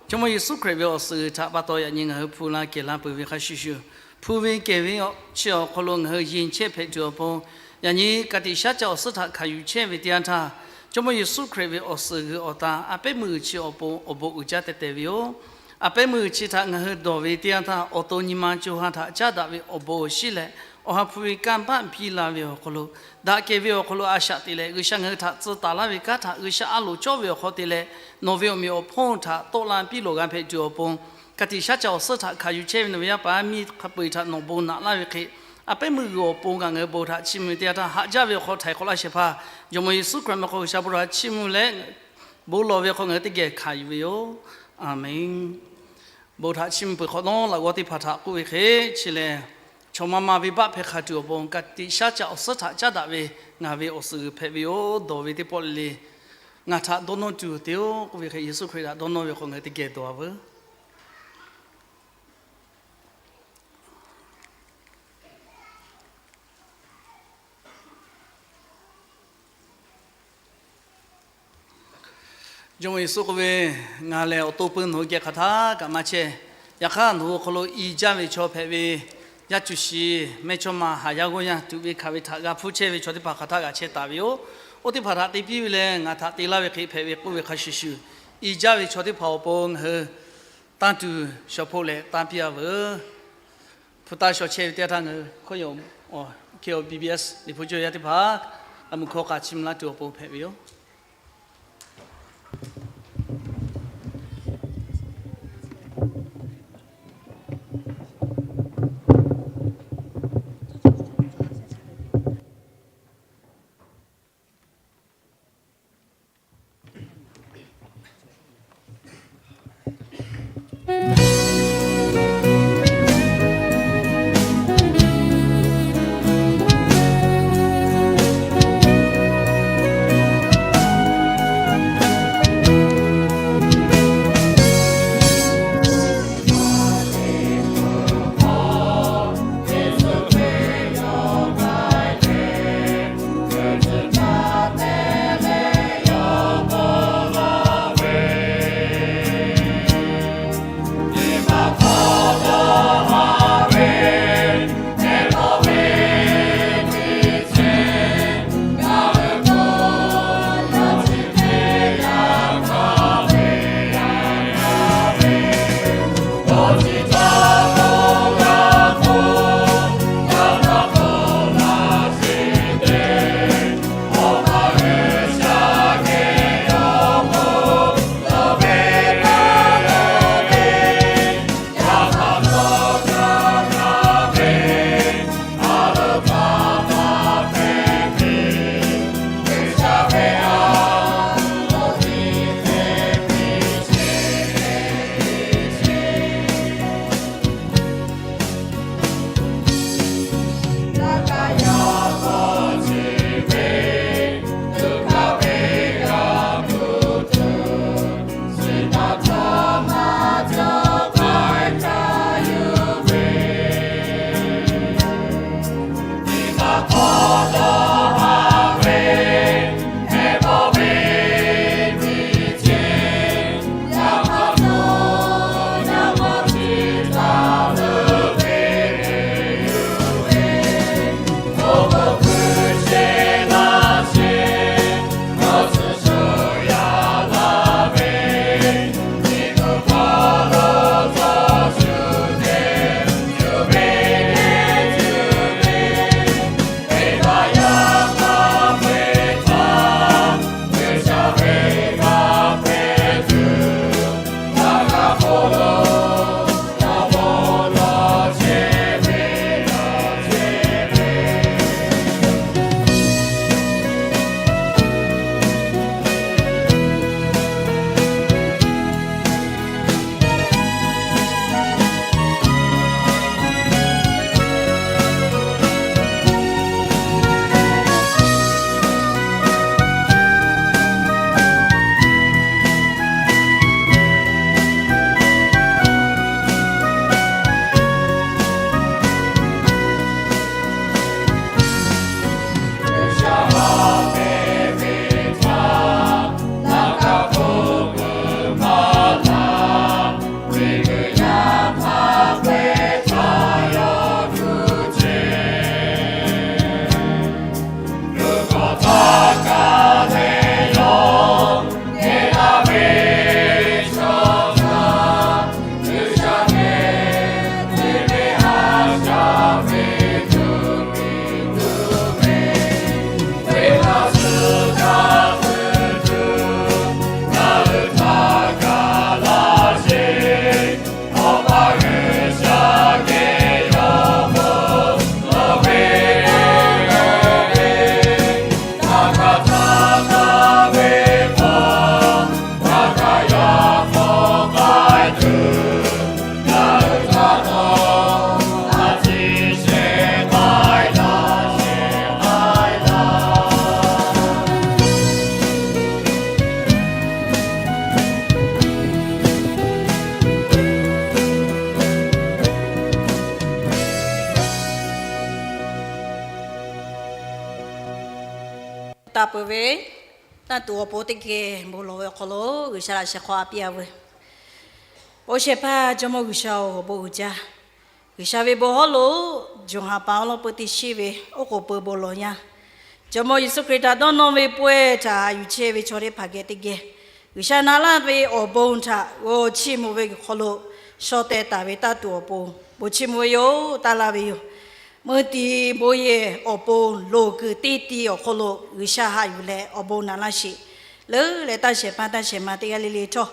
Jawˇmawˇ Yeˍsuˆ Hkriꞈ ve awˬ suhˍ g'uiˬ htaꞈ pa taw yaꞈ nyi ngaˬ hui hpu la kehˬ la peuˬ ve hk'a shuˍ shuˍ, hpu ve kehˬ ve chi awˬ hk'aw lo ngaˬ hui yeˬ chehˇ hpehꞈ tuˬ awˬ pon, yaꞈ nyi ka tiꞈ shaˉ caˆ awˬ suhˉ htaꞈ hkanˍ yuˬ chehˇ ve teˇ yanˇ htaˇ, Jawˇmawˇ Yeˍsuˆ Hkriꞈ ve awˬ suhˍ g'uiˬ awˬ tan a pehˉ meuˇ g'uiˬ chi awˬ pon awˬ bon uiˍ jaˇ teh teh ve yoˬ. A pehˉ meuˇ g'uiˬ chi htaꞈ ngaˬ hui dawˬ ve teˇ yanˇ htaˇ, awˬ to nyi ma co ha htaꞈ caˉ daꞈ ve awˬ bon awˬ shinˉ leh, awˬ ha hpu ve kanˇ paˆ biˇ la ve awˬ hk'aw lo, daꞈ kehˬ ve awˬ hk'aw lo a shaꞈ te leh, G'uiˬsha ngaˬ hui htaꞈ tcuh taˍ laˇ ve kanˉ htaꞈ G'uiˬsha a loˍ cawˇ ve awˬ hk'aw te leh, nawˬ ve awˬ meꞈ awˬ hponˇ htaꞈ tawˆ la piˇ lawˬ g'a hpehꞈ tuˬ awˬ pon, ka tiꞈ shaˉ caˆ awˬ suhˉ htaꞈ hkanˍ yuˬ chehˇ ve nawˬ ve yaˇ paˍ yaˇ miˇ hk'a peu-eˬ htaꞈ nawˬ bon naꞈ laˇ ve hk'e, a pehˉ meuˇ g'uiˬ awˬ pon kaꞈ ngaˬ hui bon htaꞈ chiˇ mvuh ve teˇ yanˇ htaˇ, haꞈ jaˇ ve awˬ hk'aw htaiˍ hk'awꞈ laˇ shehˍ hpaˇ Jawˇmawˇ Yeˍsuˆ Hkriꞈ meh hk'aw G'uiˬsha bon htaꞈ chiˇ mvuh leh, bon lawˬ ve hk'aw ngaˬ hui teˇ geh hkanˍ yuˬ ve yoˬ. Aˬmenˍ. Bon htaꞈ chiˇ mvuh peuˬ hk'awꞈ nawˉ, laꞈ g'awˇ teˇ hpaˍ htaꞈ k'oˆ ve hk'e, chi lehˬ, chaw ma ma venˇbaˆ hpehˇ hk'a tuˬ awˬ pon ka tiꞈ shaˉ caˆ awˬ suhˉ htaꞈ caˉ daꞈ ve ngaˬ ve awˬ suhˍ g'uiˬ hpehꞈ ve yoˬ. Dawˬ ve teˇ pawˆ le le ngaˬ htaꞈ dawˇ nawˇ tuˬ te-oˬ k'oˆ ve hk'e, Yeˍsuˆ Hkriꞈ htaꞈ dawˇ nawˇ ve hk'aw ngaˬ hui teˇ geh dawˬ-a veuˬ. Jawˇmawˇ Yeˍsuˆ k'oˆ ve, Ngaˬ lehˬ awˬ to pui nawˬ hui geh hk'aˬ htaˇ kaꞈ maˇ chehˇ. Yaꞈ hk'aˇ nawˬ hui awˬ hk'aw lo i jaˇ ve chaw hpehꞈ ve, yaˇ cuˬ shiˍ, mehˇchawˇma, haˍ yaˇ g'awˇ yaˇ tuꞈ ve hkanˍ ve htaꞈ g'a hpuˇ chehˇ ve chaw teˇ hpaˍ hk'aˬ htaˇ kaꞈ chehˇ taˍ ve yoˬ. Oˇ teˇ hpaˍ htaꞈ te piˇ ve leh ngaˬ htaꞈ te laˇ ve hk'e hpehꞈ ve k'oˆ ve hk'a shuˍ shuˍ, i jaˇ ve chaw teˇ hpaˍ awˬ pon ngaˬ hui tanˇ tuˬ shawˍ hpoˆ leh tanˇ piˇ-a veuˬ. Hpu taˇ shaw chehˇ ve teˇ yanˇ htaˇ ngaˬ hui hkawˇ yaw, K O B B S Liꞈ hpu cawˇ yaˇ teˇ hpaˍ a muꞈ hkawˇ k'a chiˇ mvuh laˇ tuˬ awˬ pon hpehꞈ ve yoˬ. Taˇ peuˬ ve, tanˇ tuˬ awˬ pon teˇ geh bon lawˬ ve awˬ hk'aw lo G'uiˬsha laꞈ sheh hk'aw a piˇ a veuˬ. Bon shehˍ hpaˇ Jawˇmawˇ G'uiˬsha-oˬ, awˬ bon uiˍ jaˇ. G'uiˬsha ve bon hawˉ lo Jawˬ ha pa awˉ lawˉ peuˇ teˇ shiˉ ve oˉ k'oˍ peuˬ bon lawˬ yaˇ, Jawˇmawˇ Yeˍsuˆ Hkriꞈ htaꞈ dawˇ nawˇ ve pawehˇ htaꞈ yuˬ chehˇ ve chaw teˇ hpaˍ geh teˇ geh, G'uiˬsha na laˇ ve awˬ bon htaꞈ g'aw chiˇ mvuh ve awˬ hk'aw lo shaw teh taˍ ve tanˇ tuˬ awˬ pon bon chiˇ mvuh ve yoˬ, taˇ laˇ ve yoˬ. Meuˇ tiˍ bon yehˬ awˬ pon loˍ kuiˬ teˇ tiˍ awˬ hk'aw lo G'uiˬsha haꞈ yuˬ leh awˬ bon naˍ laˇ sheˍ. Leuˉ leh tanˇ shehˍ hpaˇ tanˇ shehˍ ma teˇ g'aˇ le le htawˇ,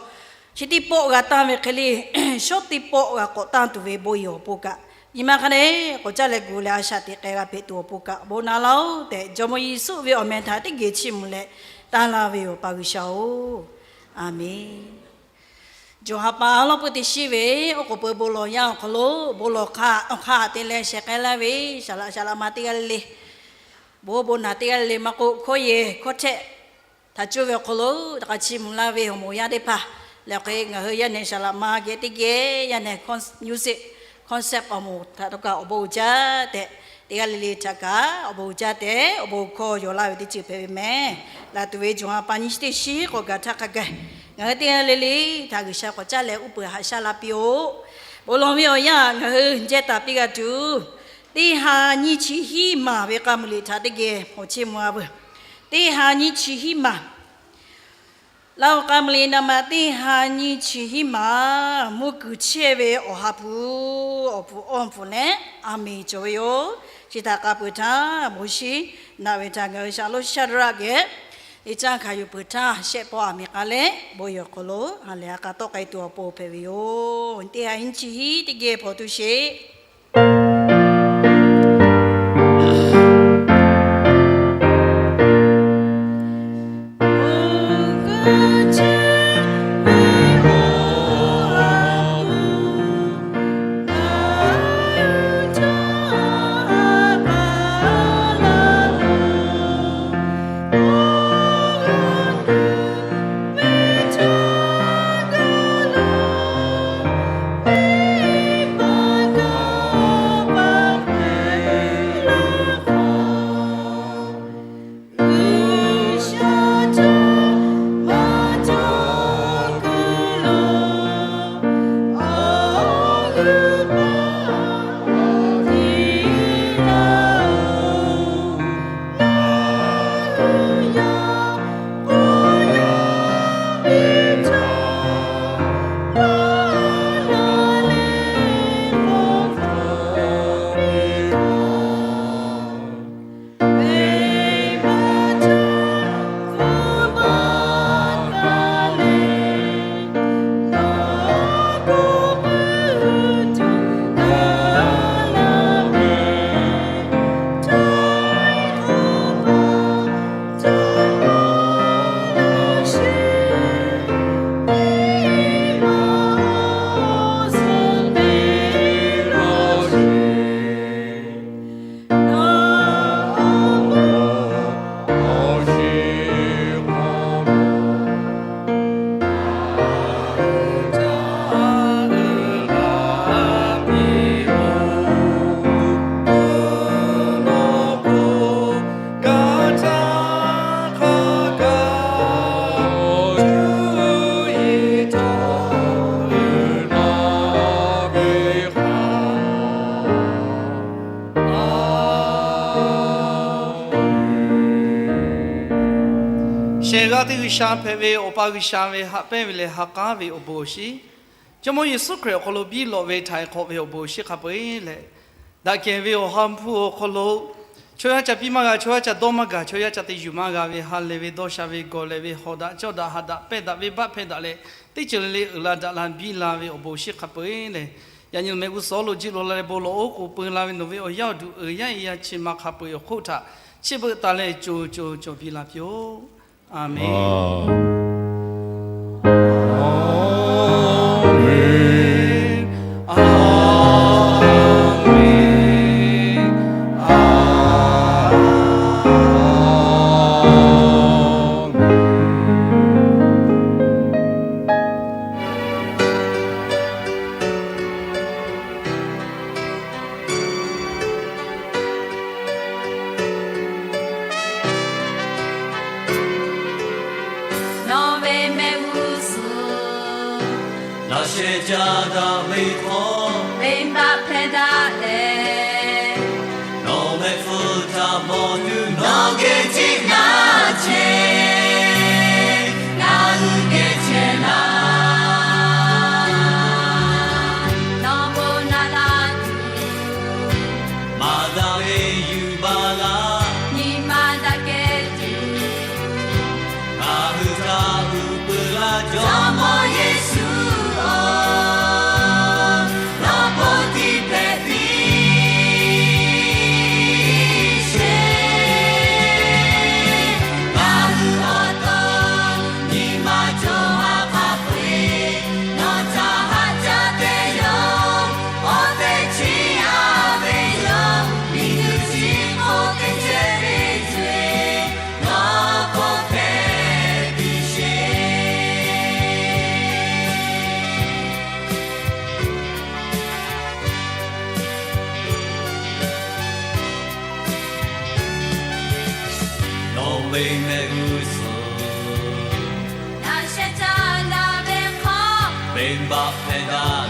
chi teˇ pawˆ g'a tanˇ ve hk'e le, shawˉ teˇ pawˆ g'a k'awꞈ tanˇ tuˬ ve bon yehˬ awˬ pon kaꞈ, nyi ma hk'a dehꞈ k'awꞈ caˇ leh gu leh a shaꞈ teꞈ k'ai g'a hpehꞈ tuˬ awˬ pon kaꞈ bon naˍ laˇ-oˆ tehꞈ, Jawˇmawˇ Yeˍsuˆ ve awˬ meh htaꞈ teˇ geh chiˇ mvuh leh taˇ laˇ ve yoˬ, pa G'uiˬsha-oˬ, Aˍmenˍ. Jawˬ ha pa awˉ lawˉ peuˇ teˇ shiˉ ve oˉ k'oˍ peuˬ bon lawˬ yaˇ awˬ hk'aw lo bon lawˬ hk'aˇ awˬ hk'aˇ te leh sheh k'ai laˇ ve saˍ laꞈ saˍ laꞈ ma teˇ g'aˇ le le, bon bon naˍ teˇ g'aˇ le le maˇ k'oˆ, hkawˇ yehˬ hkawˇ htehˆ htaꞈ cuˇ ve awˬ hk'aw lo htaꞈ k'a chiˇ mvuh laˇ ve awˬ moˍ yaˇ teˇ hpaˍ lehˬ, hk'e ngaˬ hui yaˇ nehˬ saˍ laꞈ ma geh teˇ geh yaˇ nehˬ music concept awˬ moˍ htaꞈ htawˇ kaꞈ awˬ bon uiˍ jaˇ tehꞈ, teˇ g'aˇ le le htaꞈ kaꞈ awˬ bon uiˍ jaˇ tehꞈ awˬ bon hkawˇ yawˬ laˇ ve teˇ ceuˬ hpehꞈ ve mehˍ. Laˬ tuˬ ve Jawˬ ha pa nyiˇ chi teˇ shiˉ k'awꞈ gaˬ htaˇ hk'a gaˬ, ngaˬ hui teˇ g'aˇ le le htaꞈ G'uiˬsha k'awꞈ caˇ leh uˉ peunˍ haꞈ shaˉ la piˇ-oˆ. Bon lawˬ ve awˬ yanˇ ngaˬ hui jehˇ taˍ piˇ g'a tuˬ, teˇ ha nyiˇ chi hiˉ maˬ ve k'a muiˬ liꞈ htaꞈ teˇ geh hpawnˬ chiˇ mvuh a veuˬ. Teˇ ha nyiˇ chi hiˉ maˬ, Laˇ huˍ k'a muiˬ liꞈ naˍ maˬ teˇ ha nyiˇ chi hiˉ maˬ, mvuhˇ kuiˬ chehˇ ve Awˬ ha hpu, awˬ hpu awˇ hpu leh, Aˍmenˍ cawˬ ve yoˬ. Chi htaꞈ k'a peuˬ htaˇ, bon shinˉ naꞈ ve htaꞈ ngaˬ hui Shaˍlonˍ Shaˍdraˆ geh liꞈ caˇ hkanˍ yuˬ peuˬ htaˇ, shehˆ pawˆ aˬ miˍ k'a leh bon yehˬ awˬ hk'aw lo ha lehˬ ha k'a tawˆ k'ai tuˬ awˬ pon hpehꞈ ve yoˬ. Teˇ ha nyiˇ chi hiˉ teˇ geh hpawnˬ tuˬ sheˍ. Shehˍ g'aˇ teˇ G'uiˬsha hpehꞈ ve Awˬ pa G'uiˬsha ve haꞈ pehnˇ ve leh ha k'aˉ ve awˬ bon awˬ shinˉ, Jawˇmawˇ Yeˍsuˆ Hkriꞈ awˬ hk'aw lo biˇ lawꞈ ve htaiˍ hk'awꞈ ve awˬ bon awˬ shinˉ hk'a peu-eˬ leh, daꞈ kehˬ ve Awˬ ha hpu awˬ hk'aw lo chaw yaˇ ca piˇ maˇ g'a, chaw yaˇ ca dawˇ maˇ gaˬ, chaw yaˇ ca te yuˬ maˇ g'a ve ha lehˬ ve dawˇ sha ve gawˬ lehˬ ve hawˍ daꞈ cawˇ daꞈ ha daꞈ pehˇ daꞈ venˇbaˆ hpehˇ daꞈ leh, teˇ ceuˬ le le uiˍ la daꞈ la biˇ la ve awˬ bon awˬ shinˉ hk'a peu-eˬ lehˬ, yaꞈ nyi nawˬ meh g'uˇ suhˍ lo jiˆ lo la leh bon lawˬ oˉ k'oˍ peu la ve nawˬ ve awˬ yanˇ awˬ duˬ uiˍ yaˇ e yaˇ chi ma hk'a peu-eˬ awˬ hk'oˆ htaꞈ chi beuꞈ taˍ leh co co cawˬ piˇ la piˇ-oˆ. Aˍmenˍ. ca daꞈ ve hk'aw, venˇbaˆ hpehˇ daꞈ leh, nawˬ mehˆ hpfuhˇ htaꞈ mawˬ tuˬ nawˬ geh ceˇ laˇ chehˇ. Ngaˬ hui geh chehˇ laˇ. Nawˬ bon naꞈ la tuˬ, maˍ daꞈ ve yuˬ baˬ laˇ. Nyi ma daꞈ kehˬ tuˬ, ngaˬ hui htaꞈ uˉ peunˍ laˇ. Jawˇmawˇ Yeˍsuˆ-oˬ, nawˬ bon tiˇ hpehꞈ piˇ sheˍ. Ngaˬ hui awˬ to nyi ma cawˬ ha hk'a peu-eˬ, nawˬ htaꞈ haꞈ jaˇ te yoˬ. Awˬ tehˬ chi a ve yoˬ. Miˬguiˬ chi hk'oˆ teˇ ceuˬ ve co-eˬ, nawˬ k'oˆ hpehꞈ piˇ sheˍ. Nawˬ ve mehˆ g'uˇ suhˍ, daꞈ sheh ca la ve hk'aw, venˇbaˆ hpehˇ daꞈ